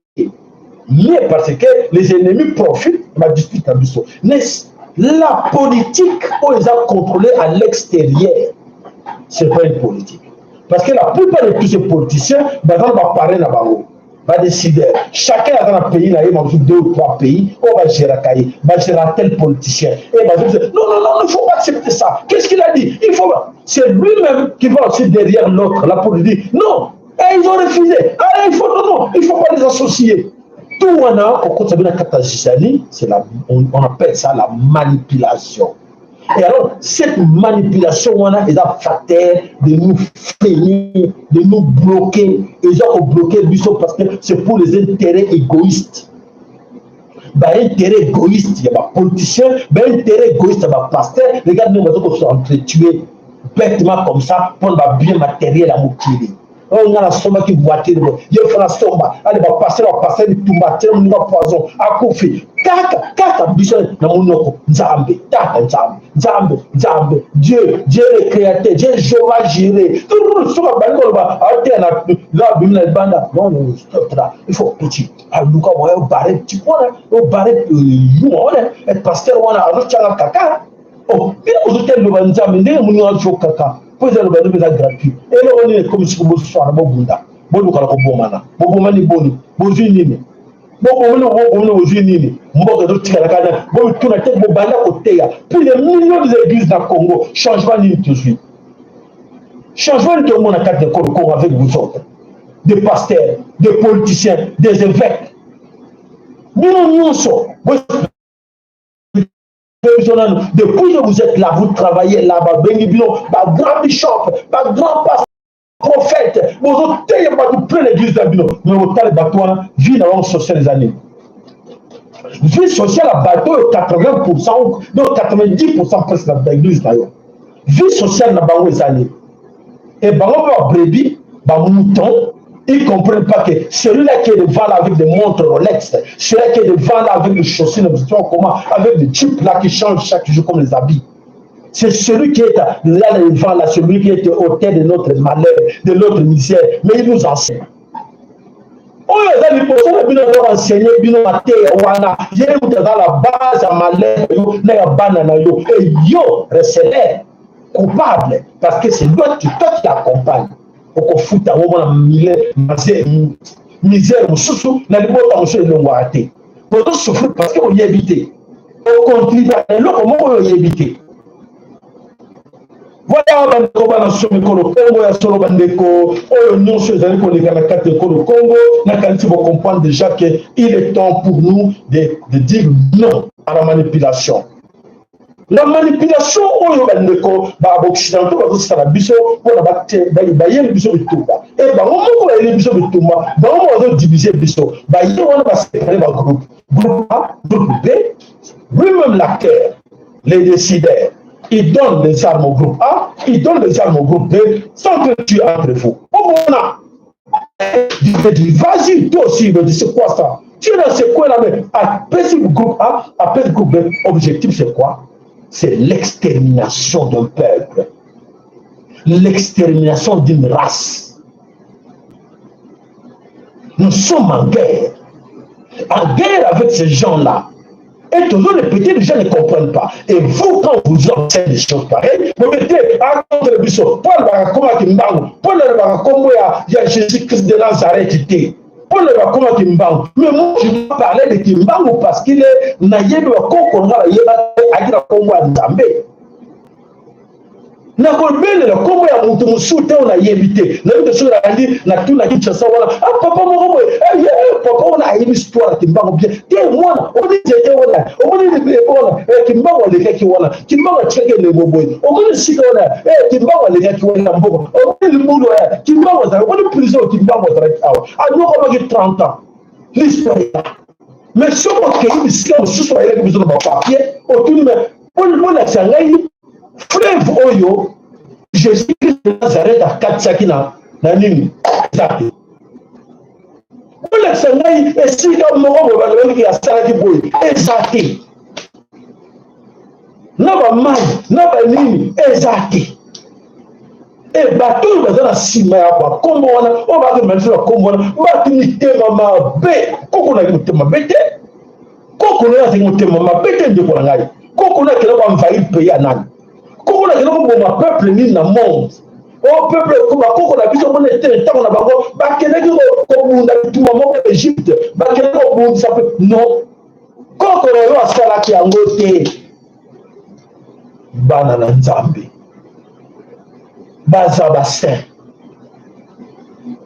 Mieux parce que les ennemis profitent de ma dispute na biso. N'est-ce, la politique, on les a contrôlés à l'extérieur. C'est pas une politique. Parce que la plupart de tous ces politiciens, ba parrain na bango, ba décideurs, chacun a dans le pays, là, il y a deux ou trois pays, on va gérer, ba gérer tel politicien. Et bah, non, non, non, il ne faut pas accepter ça. Qu'est-ce qu'il a dit? Il faut, c'est lui-même qui va aussi derrière l'autre, là, pour lui dire, non, et ils ont refusé. Ah, il faut, non, non, il faut pas les associer. Tout wana, au côté de la catastrophe, c'est la, on, on appelle ça la manipulation. Et alors, cette manipulation wana, eza facteur de nous freiner, de nous bloquer. Eza ko bloquer biso parce que c'est pour les intérêts égoïstes. Ba intérêt égoïste ya ba politiciens, ba intérêt égoïste ya ba pasteurs. Regarde, nous, on va s'entretuer bêtement comme ça pour ba biens matériels ya mokili. Oh, nga nasombaki voiture boye, ye faut nasomba. Allez, ba passer, ba passer, bitumba, tia muninga poison, akufi. Kaka, kaka biso na munoko, Nzambe, Tata Nzambe, Nzambe, Nzambe, Dieu, Dieu le créateur, Dieu Jéhovah Jireh. Tout le monde, soki abandi koloba, ah, te na, là, bima na libanda. Non, non, stop là. Il faut petit. Ah, luka, ouais, au barré, tu vois, là, au barré, euh, you, on est, et pasteur, on a, alors, tu as la caca. Oh, bino bozo te loba Nzambe, ndenge muninga zo kaka. Mpo eza loba nde eza gratuit. Eloko nini ekomi siko boswana, bobunda, boluka na kobomana? Bobomani boni? Bozwi nini? Bobomani, bobomani, bozwi nini? Mboka ezotikala kaka na, bomituna te, bobanda koteya. Plus de millions d'églises na Congo. Changement nini tozwi? Changement nini tomona kati ya ekolo Congo avec vous autres? Des pasteurs, des politiciens, des évêques. Bino nyonso, bo-, depuis que vous êtes là, vous travaillez là, babengi bino ba grand bishop, ba grand pasteur, prophète, bozo teya bato plein l'église na bino. Mais au total, bato wana, vie na bango sociale eza nini? Vie sociale ya bato oyo, quatre-vingts pour cent ou, donc quatre-vingt-dix pour cent presque na église na yo. Vie sociale na bango eza nini? Et bango mpe ba brebis, ba moutons, ils comprennent pas que celui-là qui est devant là avec des montres Rolex, celui-là qui est devant là avec les chaussures, ne sais pas comment, avec des jupes là qui changent chaque jour comme les habits, c'est celui qui est là devant là, celui qui est auteur de notre malheur, de notre misère. Mais il nous enseigne. Oyo aza liboso na bino, oyo enseigner bino mateya wana, ye moto aza la base ya malheur na yo na ya bana na yo. Et yo, receleur, coupable, parce que c'est toi, tu, toi qui l'accompagne. Okofuta, omona mile-, maze-, misère mosusu na libota mosusu elongwaka te. Bozo souffrir parce que oyebi te. Okontribue na eloko moko oyo oyebi te. Voilà, bandeko, bana somi ekolo Kongo ya solo, bandeko, oyo nyonso ezali koleka na kati ya ekolo Kongo, nakanisi bo comprendre déjà que il est temps pour nous de, de dire non à la manipulation. La manipulation oyo bandeko, ba occidentaux bazosala biso, mpo na bate-, ba-, bayeli biso bitumba. Et bango moko bayeli biso bitumba, bango moko bazo diviser biso. Baye wana ba séparer ba groupe. Groupe A, groupe B, lui-même l'acteur, les décideurs, il donne les armes au groupe A, il donne les armes au groupe B, sans que tu entre vous. Au moins, je te dis, vas-y, toi aussi, il me dit, c'est quoi ça? Tu es dans ce coin-là, mais après, si le groupe A, après le groupe B, objectif, c'est quoi? C'est l'extermination d'un peuple, l'extermination d'une race. Nous sommes en guerre. En guerre avec ces gens-là. Et tous les petits, les gens ne comprennent pas. Et vous, quand vous entendez des choses pareilles, vous mettez à contre le biso, Paul Barakomaki Mbangu, Paul Barakombo ya, ya Jésus-Christ de Nazareth, était. Paul Barakomaki Mbangu. Mais moi, je dois parler de Kimbangu parce qu'il est, na yebe wa koko nga yeba, akira kombo ya Nzambe. Nakobelela kombo ya mutu mosusu te oyo nayebi te. Nayebi te soki nalandi natuna Kinshasa wana. Ah, papa moko boye. Eh, eh, eh, papa wana ayebi histoire ya Kimbangu bien. Te mwana, omoni nzete wana. Omoni libe wana. Eh, Kimbangu alekaki wana. Kimbangu atikaki elembo boye. Omoni esika wana. Eh, Kimbangu alekaki wana mboka. Omoni libulu wana. Kimbangu azalaki. Omoni prison Kimbangu azalaki awa. Anyokwamaki trente ans. L'histoire est là. Mais soki okei bisika mosusu bayelaki biso na bapapier, otuni me, boni, boni, lakisa ngai fleuve oyo Jésus-Christ de Nazareth akatisaki na, na nini? Eza te. Boni, lakisa ngai esika moko boye bato balobaki asalaki boye, eza te. Na bamai, na banini, eza te. E bato oyo baza na nsima ya bakombo wana, oyo baza komanisa bakombo wana, bato mitema mabe. Koko na ye motema mabe te. Koko na ye azali motema mabe te, ndeko na ngai. Koko na ye akenda ko envahir pays ya nani? Koko na ye akenda koboma peuple nini na monde? O peuple, ko bakoko na biso mona ete ntango na bango bakendaki ko-, kobunda bitumba moko na Egypte, bakendaki kobundisa pe, non. Koko na yo asalaki yango te. Bana na Nzambe baza ba saint.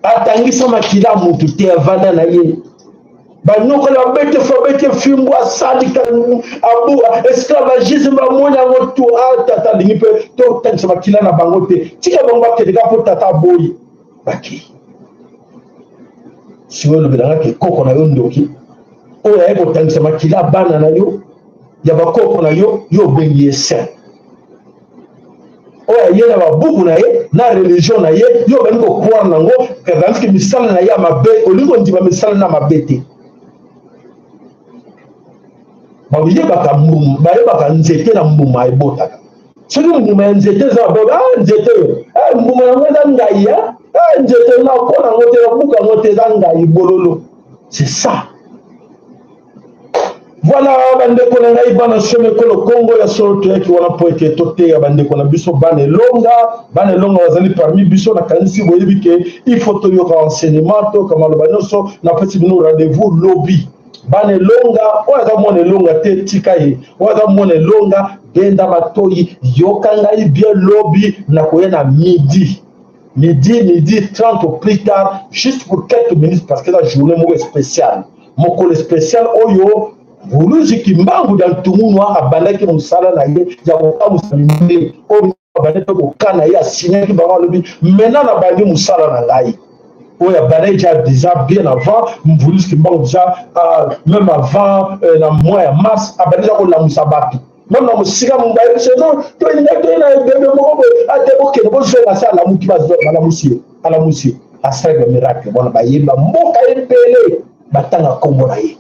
Atangisa makila mutu te, avanda na ye. Banyokola bete fa bete fimbu asali ka-, abu, esclavagisme bamoni yango tu. Ah, tata alingi pe totangisa makila na bango te. Tika bango bakende kaka po tata aboyi. Baki. Si olobelaka ke koko na yo ndoki, oyo aye kotangisa makila ya bana na yo, ya bakoko na yo, yo obengi ye saint. Oyo aye na babuku na ye, na religion na ye, yo obandi ko-croire na yango, tandis que misala na ye ya mabe, olingi kondima misala na mabe te. Bayebaka mbuma, bayebaka nzete na mbuma ebotaka. Soki mbuma ya nzete eza mabe, ah, nzete oyo, ah, mbuma yango eza ngai, ah, ah, nzete na kona yango te, na buka yango te, eza ngai bololo. C'est ça. Voilà, bandeko na ngai, bana somo ekolo Kongo, ya solo toyaki wana po ete toteya bandeko na biso bana elonga. Bana elonga bazali parmi biso, nakanisi boyebi ke il faut toyoka enseignement, toyoka maloba nyonso. Napesi bino rendez-vous lobi. Bana elonga, oyo aza mwana elonga te, tika ye. Oyo aza mwana elonga, benda matoyi, yoka ngai bien lobi, nakoya na midi. Midi, midi trente au plus tard, juste pour quelques minutes, parce que la journée moko spéciale. Mokolo spécial oyo, Mvuluzi Kimbangu dia Ntungunua abandaki mosala na ye ya kokamwisa mindele. Oyo abandaki pe kokana ye, asignaki bango, alobi: "Maintenant nabandi mosala na ngai." Oyo abandaki déjà, déjà bien avant, Mvuluzi Kimbangu déjà, euh, même avant, euh, na mois ya mars, abandaki déjà kolamusa bato. Même na mosika mobimba, ye biso, non, toyina, toyina ebembe moko boye, ate bokende, bozonga, se alamuki, bazo-, balamusi ye, alamusi ye. Asalaki ba miracle wana, bayeba mboka ebele batanga kombo na ye.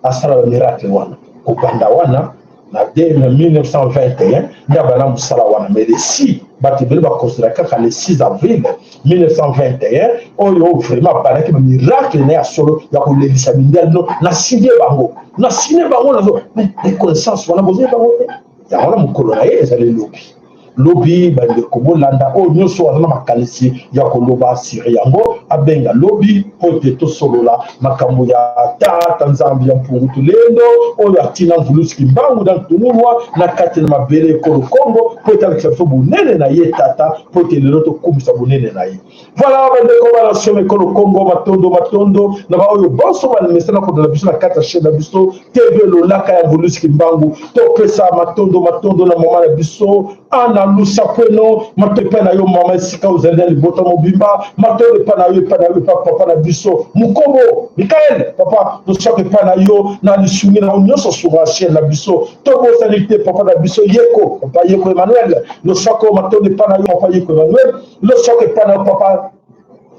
Asala ba miracle wana. Kobanda wana, na de-, na mille neuf cent vingt et un, nde abanda mosala wana. Mais le six, bato ebele baconsidéraka kaka le six avril mille neuf cent vingt et un, oyo vraiment abandaki ba miracle na ye ya solo ya kolelisa mindele. Non, na signer bango. Na signer bango, nazo, mais reconnaissance wana, bozoyeba bango te? Yango wana mokolo na ye ezali lobi. Lobi, bandeko, bolanda oyo nyonso aza na makanisi ya koloba sur yango, abenga lobi po ete tosolola makambo ya Tata Nzambi ya Mpungu Tulendo, oyo atina Mvuluzi Kimbangu dia Ntungunua na kati na mabele ekolo Kongo, po ete alakisa biso bonene na ye, Tata, po ete lelo tokumisa bonene na ye. Voilà, bandeko, bana somo ekolo Kongo, matondo, matondo na baoyo banso bamesana kolanda biso na kati ya chaîne na biso, T V Lolaka ya Mvuluzi Kimbangu. Topesa matondo, matondo na mama na biso, Ana Lusakweno, matondo epai na yo, mama, esika ozali na libota mobimba, matondo epai na yo, epai na yo, epai papa na biso, Mukobo Michael, papa, losako epai na yo, na lisungi na yo nyonso sur la chaîne na biso. Tobosani te, papa na biso, Yeko, papa Yeko Emmanuel, losako, matondo epai na yo, papa Yeko Emmanuel, losako epai na yo, papa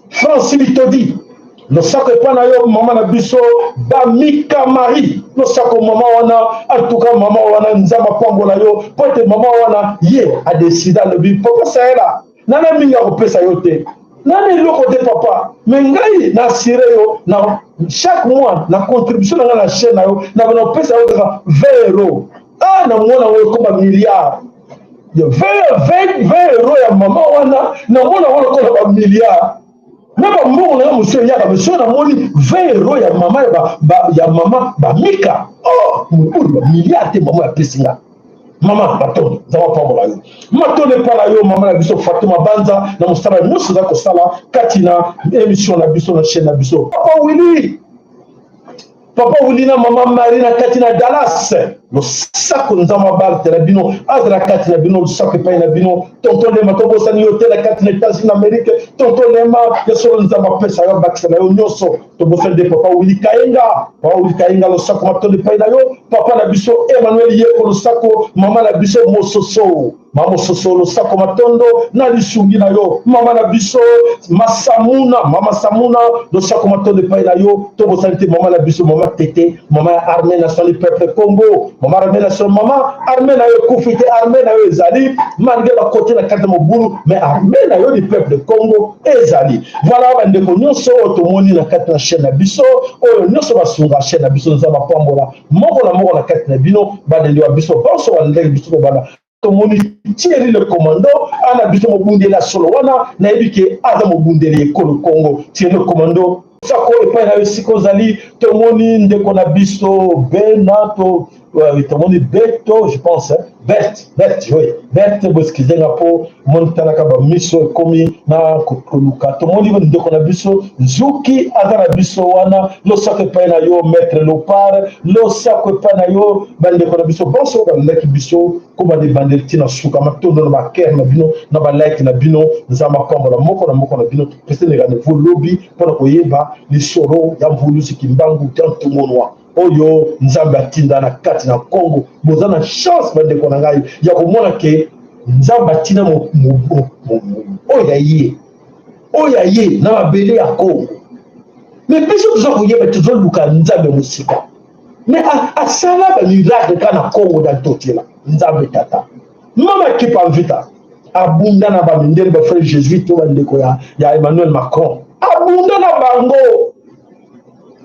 Francis Bitodi, losako epai na yo, mama na biso, Bamika Marie, losako mama wana, en tout cas, mama wana, Nzambe apambola yo, po ete mama wana, ye adécida, alobi: "Papa Saela, nana mingi akopesa yo te." Nani eloko te, papa. Mais ngai na assurer yo, na chaque mois, na contribution na ngai na chaîne na yo, na banda pesa yo kaka vingt euros. Ah, na mwana oyo ekoma milliard. Ya vingt, vingt, vingt euros ya mama wana, na mwana wana ekoma ba milliard. Mais ba mbongo na yo mosusu eyaka, mais soki na moni vingt euros ya mama ya ba, ba, ya mama ba Mika. Oh, mobulu ba milliard te mama ya pesi nga. Mama, matondo, Nzambe apambola yo. Matondo epai na yo, mama na biso Fatuma Banza, na mosala nyonso oza kosala kati na émission na biso, na chaîne na biso. Papa Willy, Papa Willy na mama Marie na kati na Dallas. Losako, Nzambe abatela bino, azala kati na bino, losako epai na bino. Tonton Lema, tobosani yo te na kati na États-Unis d'Amérique. Tonton Lema, ya solo Nzambe apesa yo, abakisa na yo nyonso. Tobosani te Papa Willy Kayenga. Papa Willy Kayenga, losako, matondo epai na yo. Papa na biso Emmanuel Yeko, losako, mama na biso Mososo. Mama Mososo, losako, matondo na lisungi na yo. Mama na biso Masamuna, mama Samuna, losako, matondo epai na yo. Tobosani te mama na biso, mama Tete, mama ya Armée Nationale du Peuple Congo. Mama Armée Nationale, mama, armée na yo ekufi te, armée na yo ezali, malgré ba côté na kati ya mobulu, mais armée na yo du peuple Congo ezali. Voilà, bandeko nyonso oyo tomoni na kati na chaîne na biso, oyo nyonso basunga chaîne na biso, Nzambe apambola moko na moko na kati na bino, bandeko ya biso, banso bandeko biso kobanda. Tomoni Thierry le commando, ana biso mobundeli ya solo wana, nayebi ke aza mobundeli ya ekolo Congo. Thierry le commando, losako epai na yo esika ozali. Tomoni ndeko na biso Bena, to, euh, tomoni Beto, je pense, hein. Bert, Bert, oui. Bert, bo excusez nga po, moni talaka ba miso ekomi na ko-, koluka. Tomoni ndeko na biso Zuki, aza na biso wana, losako epai na yo, Maître Lopar, losako epai na yo, bandeko na biso, banso balaki biso, kobanda ebandeli tii na suka, matondo na ba cœur na bino, na ba like na bino, Nzambe apambola moko na moko na bino, topesani rendez-vous lobi, mpo na koyeba lisolo ya Mvuluzi Kimbangu dia Ntumonwa. Oyo Nzambe atinda na kati na Congo. Boza na chance, bandeko na ngai, ya komona ke Nzambe atinda mo-, mo-, mo-, mo-, mo-, oyo ya ye. Oyo ya ye na mabele ya Congo. Mais biso toza koyeba, tozoluka Nzambe mosika. Mais a-, asala ba miracle kaka na Congo dia Ntotila. Nzambe Tata. Mama Kimpa Vita abunda na ba mindele, ba frères jésuites, to bandeko ya, ya Emmanuel Macron. Abunda na bango.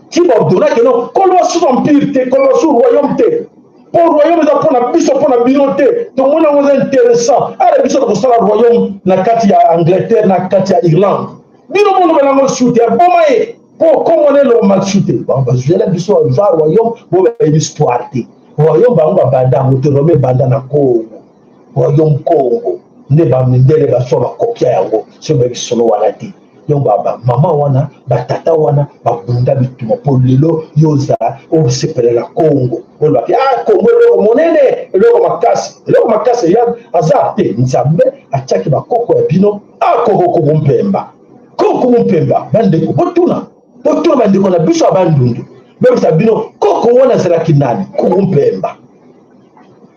Ti ba ordonner que non, koloba sous empire te, koloba sous royaume te. Po royaume eza mpo na biso, mpo na bino te. Tomoni yango eza intéressant. Ala biso tokosala royaume na kati ya Angleterre, na kati ya Irlande. Bino bolobela yango lisusu te, aboma ye. Po Congo na eloko mal lisusu te. Ba-, bazwela biso ba royaume, bo bayebi histoire te. Royaume bango babanda yango te, royaume ebanda na Congo. Royaume Congo. Nde ba mindele bazwa ba copie ya yango. Soki bayebi solo wana te. Donc ba, ba mama wana, ba tata wana, babunda bitumba po lelo yo oza, osepela na Congo. Olobaki, ah, Congo eloko monene, eloko makasi. Eloko makasi ya, aza te, Nzambe atiaki bakoko ya bino. Ah, koko Kuku Mpemba. Koko Kuku Mpemba, bandeko, botuna. Botuna bandeko na biso ya Bandundu. Bayebisa bino, koko wana azalaki nani? Kuku Mpemba.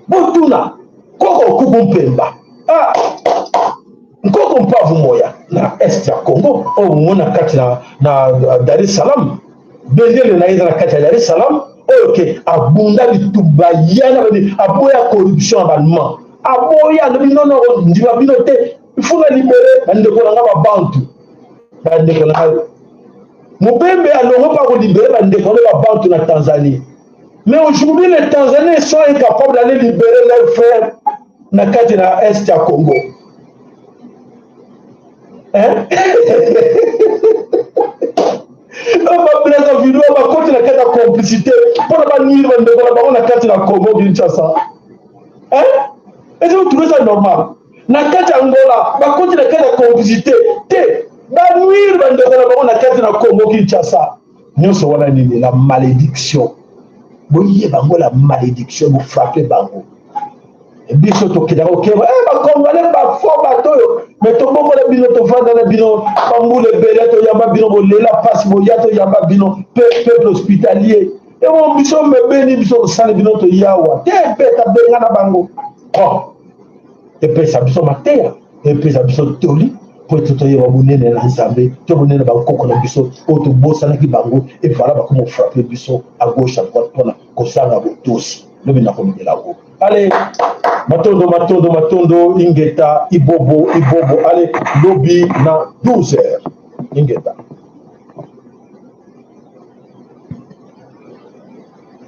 Botuna, koko Kuku Mpemba. Ah, nkoko Mpavu Moya na est ya Congo, oyo omona kati na, na, na Dar es Salaam. Bendele na ye eza na kati ya Dar es Salaam. Oyo ke abunda bitumba, yana bani, aboya corruption ya Allemand. Aboya, alobi, non, non, ndima bino te. Il faut na libérer bandeko na nga ba Bantu. Bandeko na ngai. Mubembe alongwe mpo akolibérer bandeko na ba Bantu na Tanzanie. Mais aujourd'hui, les Tanzaniens sont incapables d'aller libérer leurs frères na kati na est ya Congo. Hein? Ba Brazzaville bakoti na kati ya complicité mpo na ba nuire bandeko na bango na kati na Congo Kinshasa. Hein? Est-ce que vous trouvez ça normal? Na kati ya Angola, bakoti na kati ya complicité te, ba nuire bandeko na bango na kati na Congo Kinshasa. Nyonso wana nini? La malédiction. Boyeba bango, la malédiction, bo frapper bango. Biso tokendaka kokeba, eh, ba Congolais ba faux bato oyo. Mais tobokola bino, tovanda na bino, bambula ebele, toyamba bino, bolela mpasi, boya, toyamba bino, pe-, peuple hospitalier. E mo biso mebeni, biso tosali bino, toya awa. Te, beta, bengana bango. Bon. Epesa biso mateya, epesa biso toli, mpo ete toyeba bonene na Nzambe, to bonene na bankoko na biso, oyo tobosanaki bango, e voilà bakoma frapper biso à gauche, à droite, mpo na kozanga botosi. Lobi nakomidela yango. Allez, Matondo, matondo, matondo, ingeta, ibobo, ibobo. Allez, lobi na douze heures. Ingeta.